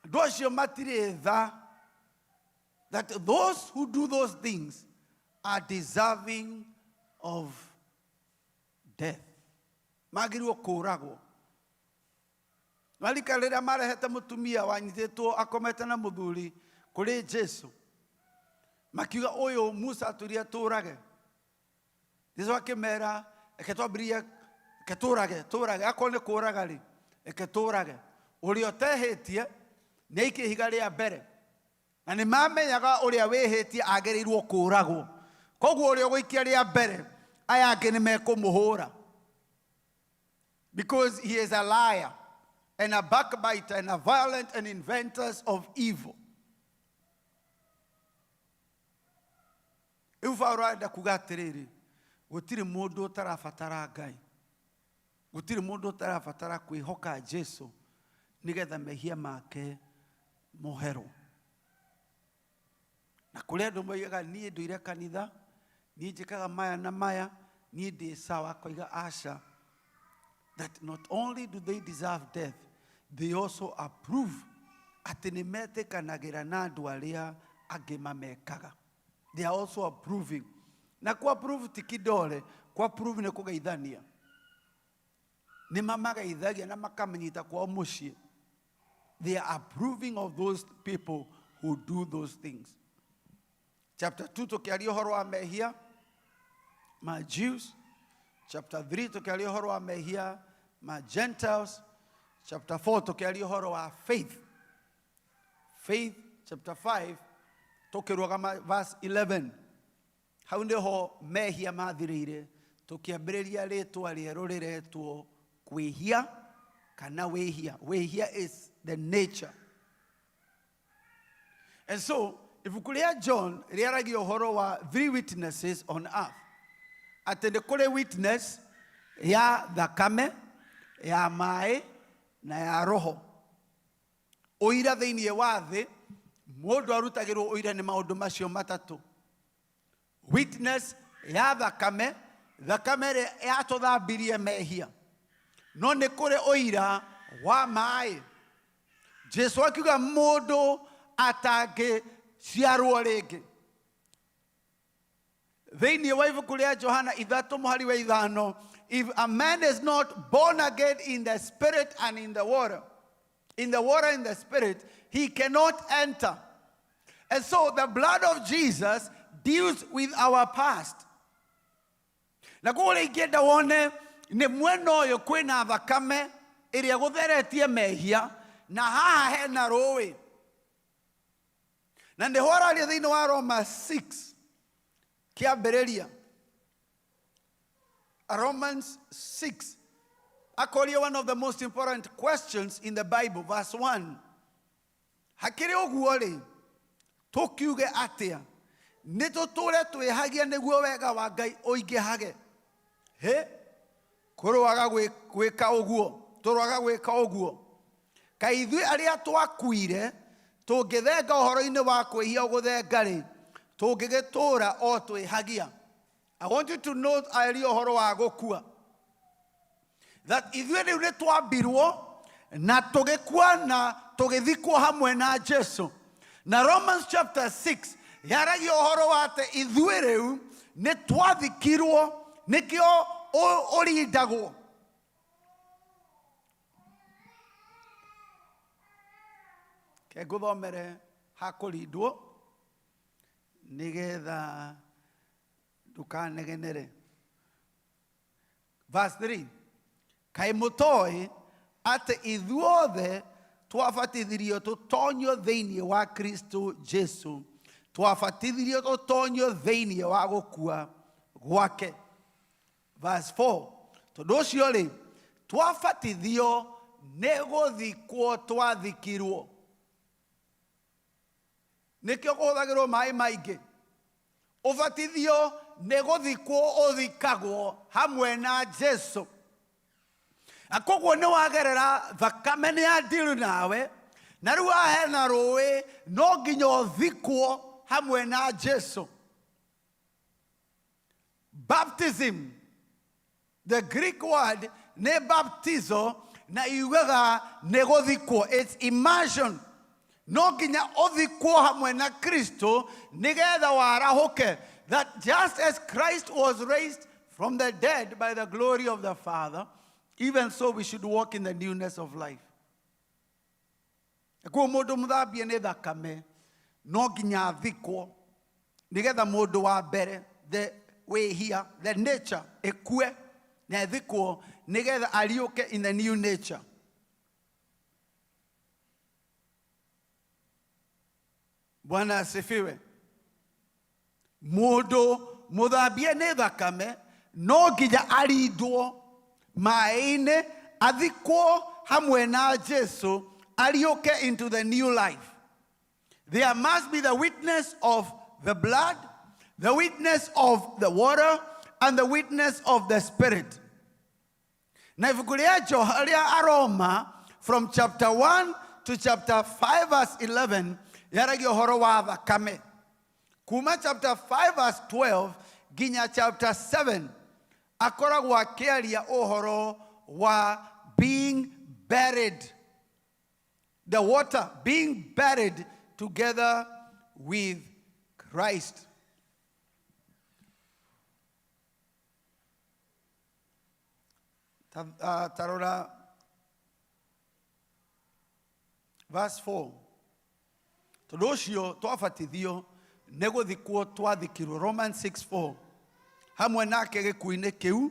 D: Andũ acio matirĩ tha. That those who do those things are deserving of death. Magĩrĩirwo kũũragwo. Marika rĩrĩa marehete mũtumia wanyitĩtwo akomete na mũthuri kũrĩ Jesu, makiuga ũyũ Musa atwĩrire tũũrage. Jesu akĩmera reke twambĩrĩrie, reke tũũrage, tũũrage, akorwo nĩ kũũraga rĩ, reke tũũrage. Ũrĩa ũtehĩtie nĩ aikie ihiga rĩa mbere. Na nĩ mamenyaga ũrĩa wĩhĩtie agĩrĩirwo kũũragwo. Koguo ũrĩa ũgũikia rĩa mbere, aya angĩ nĩ mekũmũhũra. Because he is a liar and a backbiter and a violent and inventors of evil. Rĩu Paulo arenda kuga atĩrĩrĩ, gũtirĩ mũndũ ũtarabatara Ngai. Gũtirĩ mũndũ ũtarabatara kwĩhoka Jesu nĩgetha mehia make moherwo. Na kũrĩ andũ moigaga niĩ ndũire kanitha, niĩ njĩkaga maya na maya, niĩ ndĩ sawa, akoiga aca. That not only do they deserve death, they also approve atĩ nĩ metĩkanagĩra na andũ arĩa angĩ mamekaga. They are also approving. Na ku approve ti kidole, ku approve nĩ kũgeithania. Nĩ mamageithagia na makamanyita kwao mũciĩ. They are approving of those people who do those things. Chapter 2 tũkĩaria ũhoro wa mehia ma Jews. Chapter 3 tũkĩaria ũhoro wa mehia ma Gentiles. Chapter 4 tũkĩaria ũhoro wa faith. Faith chapter 5 tũkĩrũgama verse 11. Hau nĩho mehia mathirĩire, tũkĩambĩrĩria rĩtwa rĩerũ rĩretwo kwĩhia kana wĩhia. Wĩhia is the nature. And so, ibuku rĩa John rĩaragia ũhoro wa three witnesses on earth. Atĩ nĩ kũrĩ witness ya thakame, ya maĩ, na ya roho. Ũira thĩinĩ wa thĩ, mũndũ arutagĩrwo ũira nĩ maũndũ macio matatũ. Witness ya thakame, thakame ĩrĩa yatũthambirie mehia, no nĩ kũrĩ ũira wa maĩ. Jesu akiuga mũndũ atangĩciarwo rĩngĩ. Thĩinĩ wa ibuku rĩa Johana 3:5, if a man is not born again in the spirit and in the water, in the water and the spirit, he cannot enter. And so the blood of Jesus deals with our past. Na koguo rĩ ingĩenda wone nĩ mwena ũyũ kwĩna thakame ĩrĩa gũtheretie mehia, na haha hena rũĩ. Na nĩho araria thĩinĩ wa Roma 6 kĩambĩrĩria. Romans 6 akoria one of the most important questions in the Bible, verse 1. Hakĩrĩ ũguo rĩ, tũkiuge atĩa? Nĩ tũtũre twĩhagia nĩguo wega wa Ngai ũingĩhage? Hĩ, kũroaga gwĩka ũguo, tũroaga gwĩka ũguo. Kaĩ ithuĩ arĩa twakuire tũngĩthenga ũhoro-inĩ wa kwĩhia ũgũthenga rĩ, tũngĩgĩtũra o twĩhagia? I want you to note aria ũhoro wa gũkua. That ithuĩ rĩu nĩ twambirwo na tũgĩkua na tũgĩthikwo hamwe na Jesu. Na Romans chapter 6 yaragia ũhoro wa atĩ ithuĩ rĩu nĩ twathikirwo, nĩkĩo ũrindagwo. Ke ngũthomere ha kũrindwo nĩgetha ndũkanegenere. Verse 3, kaĩ mũtoĩ atĩ ithuothe twabatithirio tũtonyio thĩinĩ wa Kristo Jesu, twabatithirio tũtonyio thĩinĩ wa gũkua gwake. Verse 4, tondũ ũcio rĩ, twabatithio nĩ gũthikwo twathikirwo. Nĩkĩo kũhũthagĩrwo maĩ maingĩ. Ũbatithio nĩ gũthikwo ũthikagwo hamwe na Jesu. Na koguo nĩ wagerera thakame nĩ ya deal nawe, na rĩu haha hena rũĩ, no nginya ũthikwo hamwe na Jesu. Baptism, the Greek word nĩ baptizo, na yugaga nĩ gũthikwo, it's immersion. No nginya ũthikwo hamwe na Kristo nĩgetha warahũke. That just as Christ was raised from the dead by the glory of the Father, even so we should walk in the newness of life. Koguo mũndũ mũthambie nĩ thakame no nginya athikwo nĩgetha mũndũ wa mbere, the wĩhia, the nature ĩkue na ĩthikwo nĩgetha ariũke in the new nature. Bwana asifiwe. Mũndũ mũthambie nĩ thakame no nginya arindwo maĩ-inĩ, athikwo hamwe na Jesu, ariũke into the new life. There must be the witness of the blood, the witness of the water, and the witness of the spirit. Na ibuku rĩa rĩa Aroma from chapter 1 to chapter 5 verse 11 yaragia ũhoro wa thakame. Kuma chapter 5 verse 12 nginya chapter 7 akoragwo akĩaria ũhoro wa being buried. The water being buried together with Christ. Tarora verse 4. Tondũ ũcio twabatithio nĩ gũthikwo twathikirwo, Romans 6:4, hamwe nake gĩkuũ-inĩ kĩu,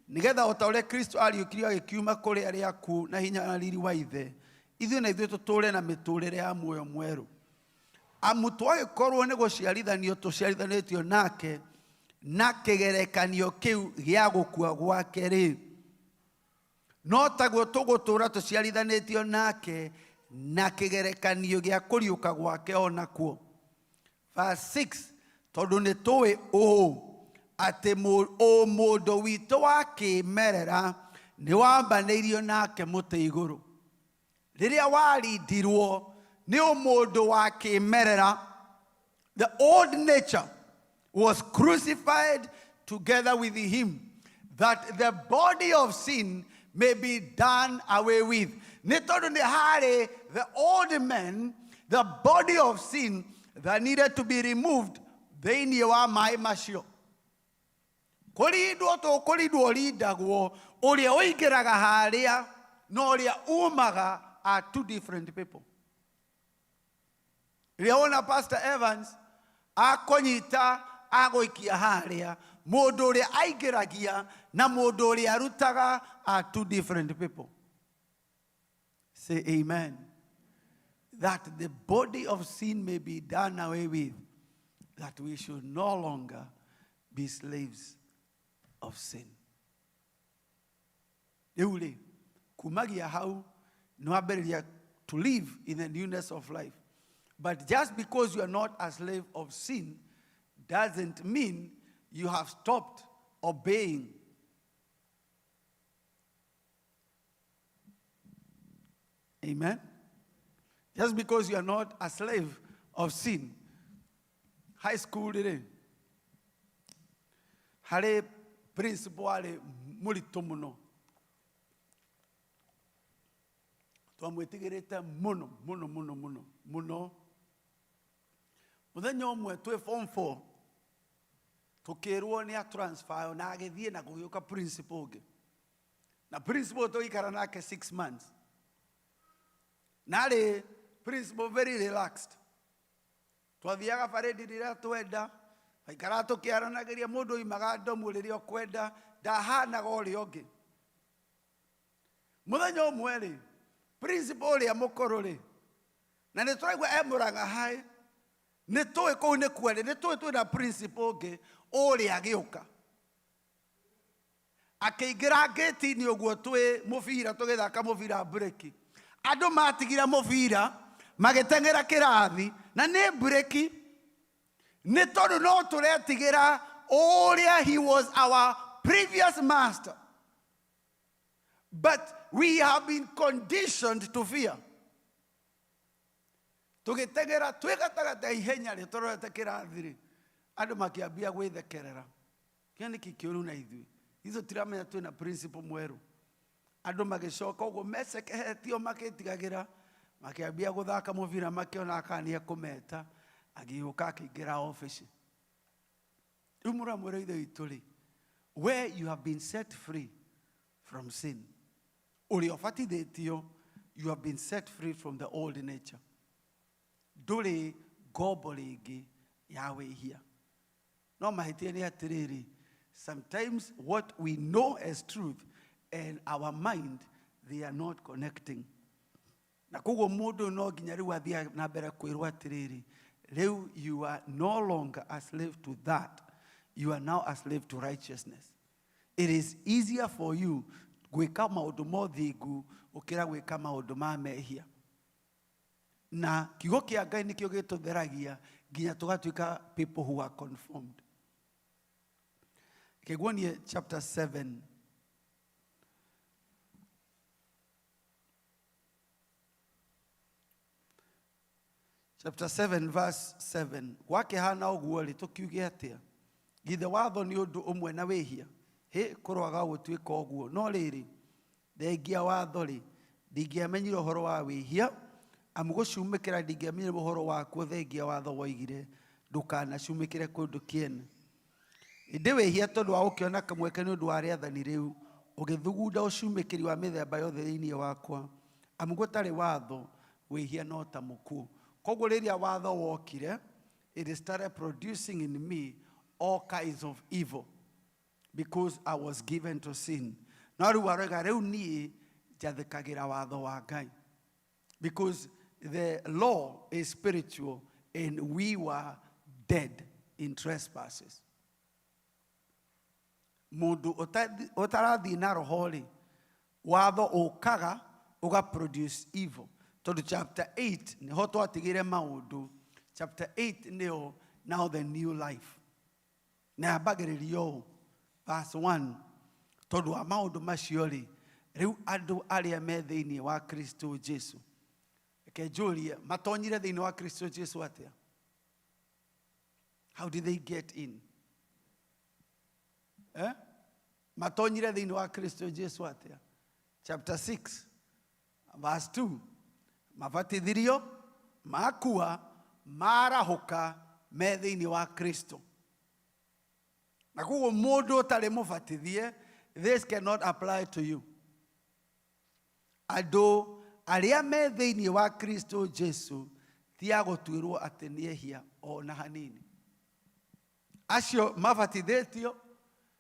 D: nĩgetha o ta ũrĩa Kristo ariũkirio agĩkiuma kũrĩ arĩa akuũ na hinya na riri wa Ithe, ithuĩ na ithuĩ tũtũũre na mĩtũũrĩre ya muoyo mwerũ. Amu twagĩkorwo nĩ gũciarithanio tũciarithanĩtio nake na kĩgerekanio kĩu gĩa gũkua gwake rĩ, no taguo tũgũtũũra tũciarithanĩtio nake na kĩgerekanio gĩa kũriũka gwake onakuo. Verse 6, tondũ nĩ tũĩ ũũ atĩ ũmũndũ witũ wa kĩmerera nĩ wambanĩirio nake mũtĩ igũrũ. Rĩrĩa warindirwo nĩ ũmũndũ wa kĩmerera, the old nature Was crucified together with him, that the body of sin may be done away with. Nĩ tondũ nĩ harĩ the old man, the body of sin that needed to be removed thĩinĩ wa maĩ macio. Kũrindwo tũkũrindwo rindagwo ũrĩa ũingĩraga harĩa na ũrĩa umaga are two different people. Rĩrĩa wona Pastor Evans akũnyita agũikia harĩa, mũndũ ũrĩa aingĩragia na mũndũ ũrĩa arutaga are two different people. Say amen. That the body of sin may be done away with, that we should no longer be slaves of sin. Rĩu rĩ, kumagia hau nĩ wambĩrĩria to live in the newness of life. But just because you are not a slave of sin doesn't mean you have stopped obeying. Amen? Just because you are not a slave of sin. High school rĩ, harĩ principal arĩ mũritũ mũno, twamwĩtigĩrĩte mũno mũno mũno mũno mũno. Mũthenya ũmwe twĩ form 4 tũkĩrwo nĩ a transfer na agĩthiĩ na gũgĩũka principal ũngĩ, na principal tũgĩikara nake 6 months, na arĩ principal very relaxed. Twathiaga parade rĩrĩa twenda, twaikaraga tũkĩaranagĩria, mũndũ oimaga ndomu rĩrĩa ũkwenda, ndahanaga ũrĩa ũngĩ. Mũthenya ũmwe rĩ, principal ũrĩa mũkũrũ rĩ, na nĩ tũraigua e Mũrang'a High, nĩ tũĩ kũu nĩ kuarĩ, nĩ tũĩ twĩna principal ũngĩ ũrĩa agĩũka. Akĩingĩra ngĩti-inĩ ũguo twĩ mũbira, tũgĩthaka mũbira mburĩki. Andũ matigire mũbira, magĩteng'era kĩrathi, na nĩ mburĩki, nĩ tondũ no tũretigĩra ũrĩa he was our previous master. But we have been conditioned to fear. Tũgĩteng'era twĩ gatagatĩ ihenya rĩ, tũrorete kĩrathi rĩ, andũ makĩambia gwĩthekerera. Kĩa nĩkĩ kĩũru na ithuĩ? Ithuĩ tũtiramenya twĩna principal mwerũ. Andũ magĩcoka ũguo mecekehetio makĩtigagĩra, makĩambia gũthaka mũbira, makĩona kana nĩ ekũmeta, agĩũka akĩingĩra obici. Rĩu mũramwĩra ithe witũ rĩ, where you have been set free from sin, ũrĩa ũbatithĩtio, you have been set free from the old nature. Ndũrĩ ngombo rĩngĩ ya wĩhia. No mahĩtia nĩ atĩrĩrĩ, sometimes what we know as truth and our mind, they are not connecting. Na koguo mũndũ no nginya rĩu athiĩ na mbere kwĩrwo atĩrĩrĩ, rĩu you are no longer a slave to that, you are now a slave to righteousness. It is easier for you gwĩka maũndũ ma ũthingu gũkĩra gwĩka maũndũ ma mehia. Na kiugo kĩa Ngai nĩkĩo gĩtũtheragia nginya tũgatuĩka people who are conformed. Kĩguonie chapter 7. Chapter 7 verse 7. Gwakĩhana ũguo rĩ, tũkiuge atĩa? Githĩ watho nĩ ũndũ ũmwe na wĩhia? Hĩ, kũroaga gũtuĩka ũguo. No rĩrĩ, thengia watho rĩ, ndingĩamenyire ũhoro wa wĩhia, amu gũcumĩkĩra ndingĩamenyire ũhoro wakuo thengia watho woigire, ndũkanacumĩkĩre kũndũ kĩene. Ĩndĩ wĩhia tondũ wa gũkĩona kamweke nĩ ũndũ wa rĩathani rĩu, ũgĩthugunda ũcumĩkĩri wa mĩthemba yothe thĩinĩ wakwa, amu gũtarĩ watho, wĩhia no ta mũkuũ. Koguo rĩrĩa watho wokire, it started producing in me all kinds of evil because I was given to sin. No rĩu aroiga rĩu niĩ njathĩkagĩra watho wa Ngai, because the law is spiritual and we were dead in trespasses. Mũndũ ũtarathiĩ na roho rĩ, watho ũkaga ũga produce evil. Tondũ chapter 8 nĩho twatigire maũndũ. Chapter 8 nĩyo now the new life. Na yambagĩrĩria ũũ, verse 1, tondũ wa maũndũ macio rĩ, rĩu andũ arĩa me thĩinĩ wa Kristo Jesu. Reke njũrie, matonyire thĩinĩ wa Kristo Jesu atĩa? How did they get in? Eh? Matonyire thĩinĩ wa Kristo Jesu atĩa? Chapter 6 verse 2. Mabatithirio, makua, marahũka me thĩinĩ wa Kristo. Na koguo mũndũ ũtarĩ mũbatithie, this cannot apply to you. Andũ arĩa me thĩinĩ wa Kristo Jesu ti a gũtuĩrwo atĩ nĩ ehia o na hanini. Acio mabatithĩtio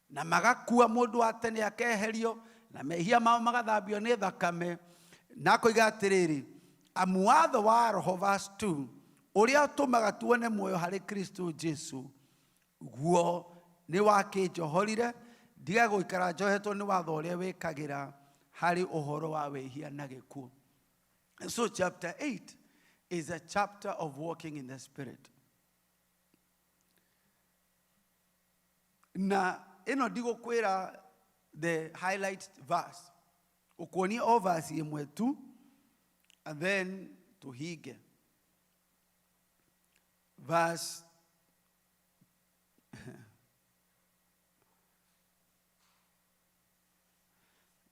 D: na magakua mũndũ wa tene akeherio na mehia mao magathambio nĩ thakame, na akoiga atĩrĩrĩ, amu watho wa Roho, verse 2, ũrĩa ũtũmaga tuone muoyo harĩ Kristo Jesu, guo nĩ wakĩnjohorire ndige gũikara njohetwo nĩ watho ũrĩa wĩkagĩra harĩ ũhoro wa wĩhia na gĩkuũ. And so chapter 8 is a chapter of walking in the Spirit. Na ĩno ndigũkwĩra the highlight verse, ũkuonia o verse ĩmwe tu and then tũhinge. Verse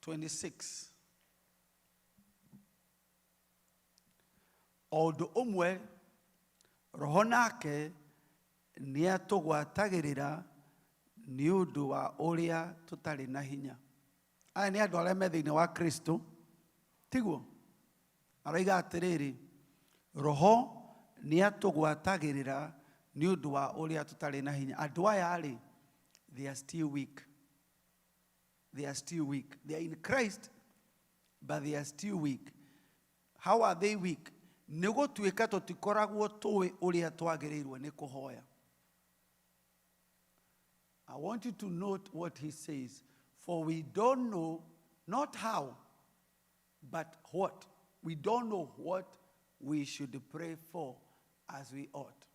D: 26. O ũndũ ũmwe Roho nake nĩatũgwatagĩrĩra nĩ ũndũ wa ũrĩa tũtarĩ na hinya. Aya nĩ andũ arĩa me thĩinĩ wa Kristo, tiguo? Aroiga atĩrĩrĩ, Roho nĩatũgwatagĩrĩra nĩ ũndũ wa ũrĩa tũtarĩ na hinya. Andũ aya rĩ, they are still weak. They are still weak. They are in Christ, but they are still weak. How are they weak? Nĩ gũtuĩka tũtikoragwo tũĩ ũrĩa twagĩrĩirwo nĩ kũhoya. I want you to note what he says. For we don't know, not how, but what. We don't know what we should pray for as we ought.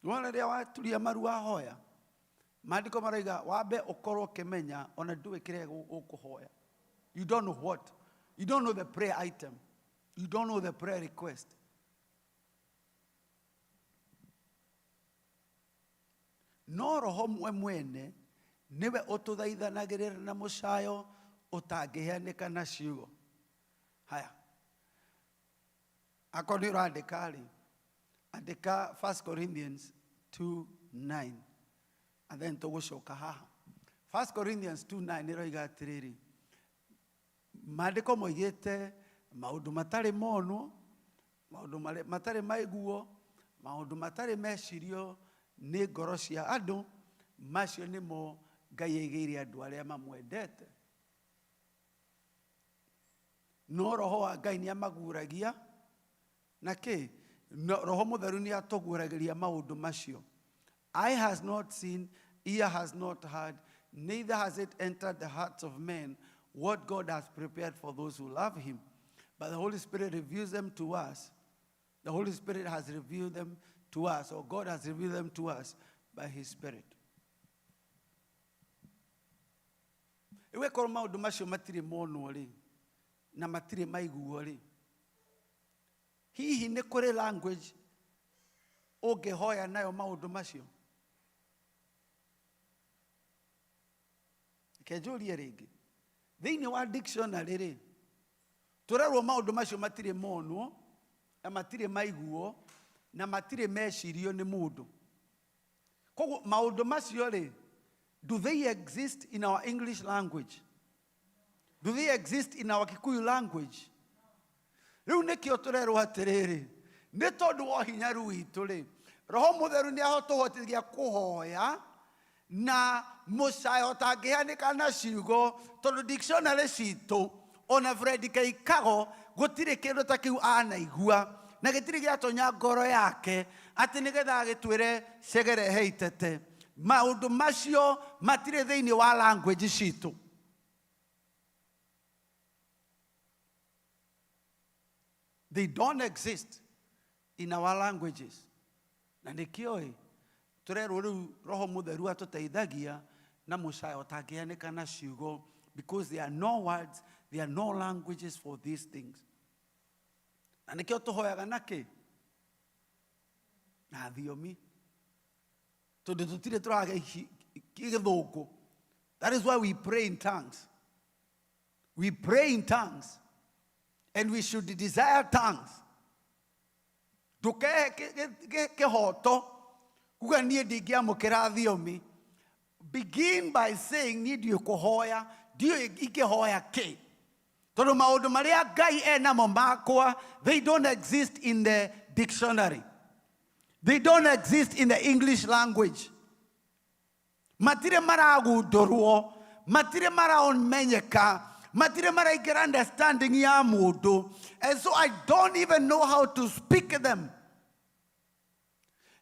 D: Nĩwona rĩrĩa waturia maru wahoya, maandĩko maroiga wambe ũkorwo ũkĩmenya ona ndũĩ kĩrĩa ũkũhoya. You don't know what. You don't know the prayer item. You don't know the prayer request. No Roho mwe mwene nĩwe ũtũthaithanagĩrĩra na mũcayo ũtangĩheanĩka na ciugo. Haya, akorwo nĩ ũrandĩka rĩ, andĩka 1 Corinthians 2:9 and then tũgũcoka haha. 1 Corinthians 2:9 ĩroiga atĩrĩrĩ, maandĩko moigĩte maũndũ matarĩ monwo, maũndũ matarĩ maiguo, maũndũ matarĩ mecirio nĩ ngoro cia andũ, macio nĩmo Ngai aigĩire andũ arĩa mamwendete. No Roho wa Ngai nĩ amaguragia na kĩ? No, Roho Mũtheru nĩ atũguũragĩria maũndũ macio. Eye has not seen, ear has not heard, neither has it entered the hearts of men what God has prepared for those who love him. But the Holy Spirit reveals them to us. The Holy Spirit has revealed them to us, or God has revealed them to us by his Spirit. Rĩu ĩkorwo maũndũ macio matirĩ monwo rĩ, na matirĩ maiguo rĩ, hihi nĩ kũrĩ language ũngĩhoya nayo maũndũ macio? Reke njũrie rĩngĩ. Thĩinĩ wa dictionary rĩ, tũrerwo maũndũ macio matirĩ monwo, na matirĩ maiguo, na matirĩ mecirio nĩ mũndũ. Koguo maũndũ macio rĩ, do they exist in our English language? Do they exist in our Kikuyu language? Rĩu nĩkĩo tũrerwo atĩrĩrĩ, nĩ tondũ wa ũhinyaru witũ rĩ, Roho Mũtheru nĩ ahotũhotithagia kũhoya na mũcayo ũtangĩhanĩka na ciugo, tondũ dictionary citũ ona Fred Keikago gũtirĩ kĩndũ ta kĩu anaigua na gĩtirĩ gĩatonya ngoro yake atĩ nĩgetha agĩtwĩre cegerehe itete. Maũndũ macio matirĩ thĩinĩ wa language citũ. They don't exist in our languages. Na nĩkĩo ĩ, tũrerwo rĩu Roho Mũtheru atũteithagia na mũcayo ũtangĩhanĩka na ciugo, because there are no words, there are no languages for these things. Na nĩkĩo tũhoyaga na kĩ? Na thiomi. Tondũ tũtirĩ tũragĩa Gĩthũngũ. That is why we pray in tongues. We pray in tongues and we should desire tongues. Ndũkehe kĩhoto kuga niĩ ndingĩamũkĩra thiomi. Begin by saying niĩ ndiũĩ kũhoya, ndiũĩ ingĩhoya kĩ, tondũ maũndũ marĩa Ngai enamo makwa, they don't exist in the dictionary, they don't exist in the English language. Matirĩ maragundũrwo, matirĩ maramenyeka, matirĩ maraingĩra understanding ya mũndũ, and so I don't even know how to speak them.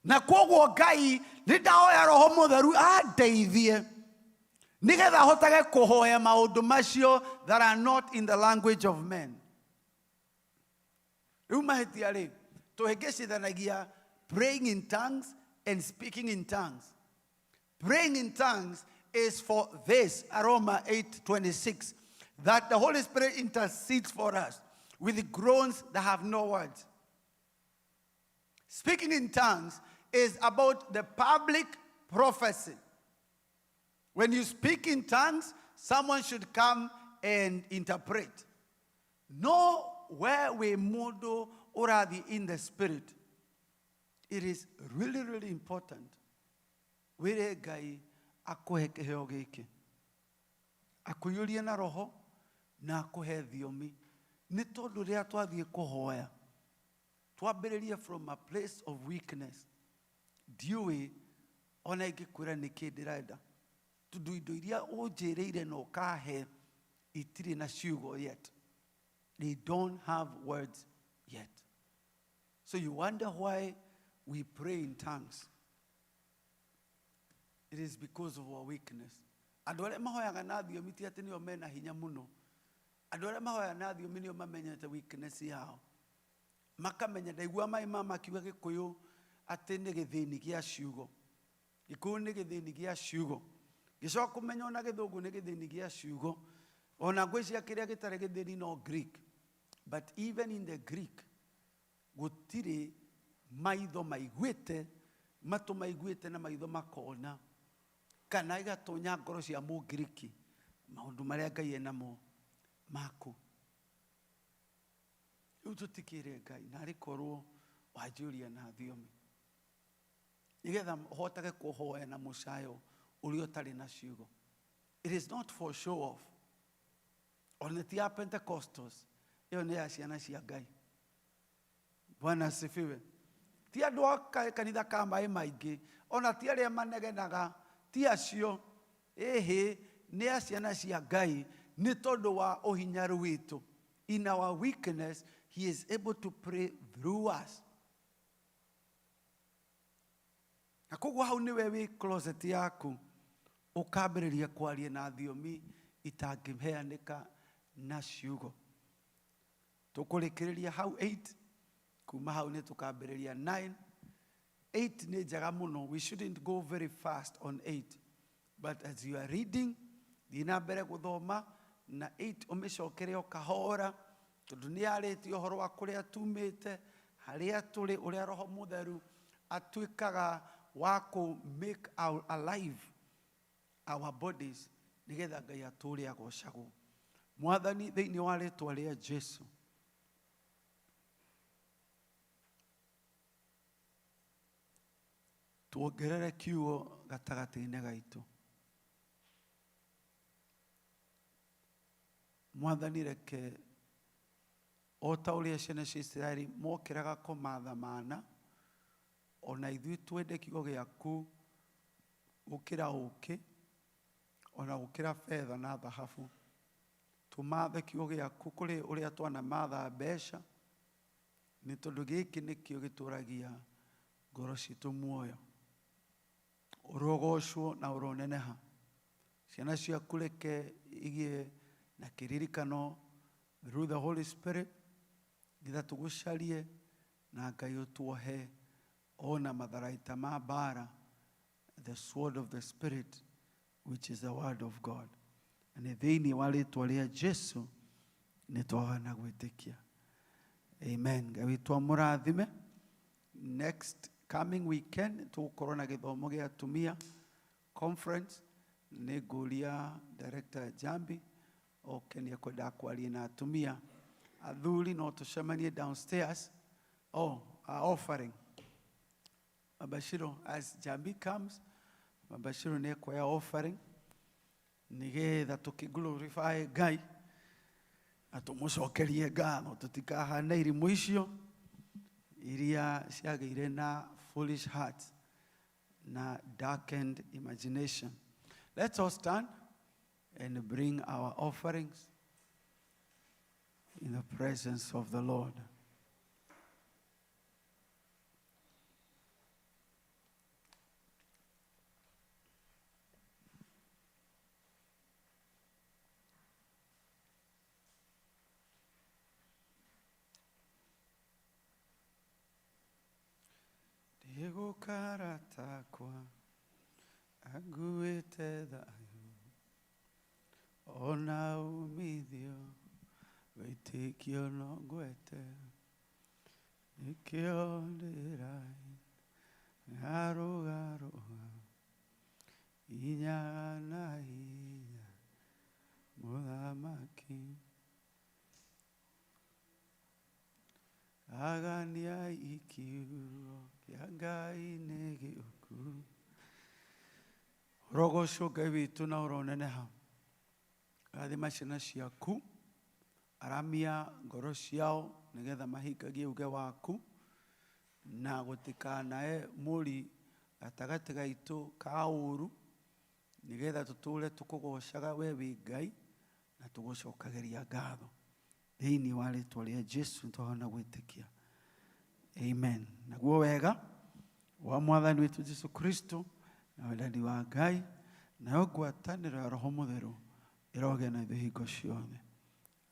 D: Na kwoguo Ngai, nĩ ndahoya Roho Mũtheru andeithie nĩgetha hotage kũhoya maũndũ macio that are not in the language of men. Rĩu mahĩtia rĩ, tũhĩngĩcithanagia praying in tongues and speaking in tongues. Praying in tongues is for this, Aroma 8:26, that the Holy Spirit intercedes for us with groans that have no words. Speaking in tongues is about the public prophecy. When you speak in tongues, someone should come and interpret. No where we mundu urathi in the spirit. It is really, really important. Wĩre Ngai akũhe kĩheo gĩkĩ, akũiyũrie na Roho na akũhe thiomi, nĩ tondũ rĩrĩa twathiĩ kũhoya, twambĩrĩrie from a place of weakness. Ndiũĩ ona ingĩkwĩra nĩkĩ ndĩrenda, tondũ indo iria ũnjĩrĩire na ũkahe itirĩ na ciugo yet. They don't have words yet. So you wonder why we pray in tongues. It is because of our weakness. Andũ arĩa mahoyaga na thiomi ti atĩ nĩo mena hinya mũno. Andũ arĩa mahoyaga na thiomi nĩo mamenyete weakness yao, makamenya. Ndaigua maĩ ma makiuga Gĩkũyũ atĩ nĩ gĩthĩni gĩa ciugo. Gĩkũyũ nĩ gĩthĩni gĩa ciugo. Ngĩcoka kũmenya ona Gĩthũngũ nĩ gĩthĩni gĩa ciugo. Ona ngwĩciria kĩrĩa gĩtarĩ gĩthĩni no Greek, but even in the Greek gũtirĩ maitho maiguĩte, matũ maiguĩte na maitho makona kana igatonya ngoro cia Mũngiriki maũndũ marĩa Ngai enamo maku. Rĩu tũtikĩre Ngai narĩ korwo wanjũria na thiomi, nĩgetha ũhotage kũhoya na mũcayo ũrĩa ũtarĩ na ciugo. It is not for show off, ona ti ya Pentecostals, ĩyo nĩ ya ciana cia Ngai. Bwana asifiwe. Ti andũ a kanitha ka maĩ maingĩ, ona ti arĩa manegenaga, ti acio. Ĩhĩ, nĩ a ciana cia Ngai, nĩ tondũ wa ũhinyaru witũ. In our weakness he is able to pray through us. Na koguo hau nĩwe wĩ closet yaku, ũkambĩrĩria kwaria na thiomi itangĩheanĩka na ciugo. Tũkũrĩkĩrĩria hau 8. Kuma hau nĩ tũkambĩrĩria 9. 8 nĩ njega mũno. We shouldn't go very fast on 8, but as you are reading, thiĩ na mbere gũthoma na 8, ũmĩcokere o kahora, tondũ nĩ yarĩtie ũhoro wa kũrĩa tumĩte, harĩa tũrĩ, ũrĩa Roho Mũtheru atuĩkaga wa kũ make our alive our bodies, nĩgetha Ngai atũũre agocagwo. Mwathani, thĩinĩ wa rĩtwa rĩa Jesu, tuongerere kiugo gatagatĩ-inĩ gaitũ. Mwathani, reke o ta ũrĩa ciana cia Isiraeli mokĩraga kũmatha mana, ona ithuĩ twende kiugo gĩaku gũkĩra ũkĩ, ona gũkĩra betha na thahabu. Tũmathe kiugo gĩaku kũrĩ ũrĩa twanamatha mbeca, nĩ tondũ gĩkĩ nĩkĩo gĩtũragia ngoro citũ muoyo. Ũrogocwo na ũroneneha. Ciana ciaku reke igĩe na kĩririkano through the Holy Spirit, nĩgetha tũgũcarie na Ngai ũtuohe ona matharaita ma mbara, the sword of the Spirit, which is the word of God. Na nĩ thĩinĩ wa rĩtwa rĩa Jesu nĩ twahoya gwĩtĩkia, amen. Ngai witũ amũrathime. Next coming weekend tũgũkorwo na gĩthomo gĩa atumia. conference. Nĩ ngũria Director Jambi oke, nĩ ekwendaga kwaria na atumia. Athuri no tũcemanie downstairs. Oh, our offering. Mabashiro, as Jambi comes, Mabashiro nĩ ekuoya offering nĩgetha tũkĩ-glorify Ngai na tũmũcokerie ngatho, tũtikahane irimũ icio iria ciagĩire na foolish heart na darkened imagination. Let's all stand and bring our offerings in the presence of the Lord. Ndigũkaratakwa anguĩte thayũ ona umithio wĩtĩkio no ngwete, nĩkĩo ndĩrai ngarũgarũga inya na hinya mũthamaki. Agania ikiugo kĩa Ngai nĩ gĩũku. Ũrogocwo Ngai witũ na ũroneneha. Rathima ciana ciaku, aramia ngoro ciao nĩgetha mahingagie uge waku, na gũtikanae mũri gatagatĩ gaitũ ka ũru, nĩgetha tũtũre tũkũgocaga we wĩ Ngai na tũgũcokagĩria ngatho. Thĩinĩ wa rĩtwa rĩa Jesu nĩtwahona gwĩtĩkia. Amen. Naguo wega wa Mwathani witũ Jesu Kristo na wendani wa Ngai nayo ngwatanĩro ya Roho Mũtheru ĩrogĩa na ithuĩ hingo ciothe.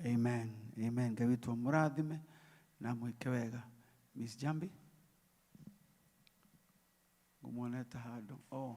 D: Amen. Amen. Ngai witũ amũrathime na mwĩke wega. Miss Jambi, ngũmuonete handũ. Oh.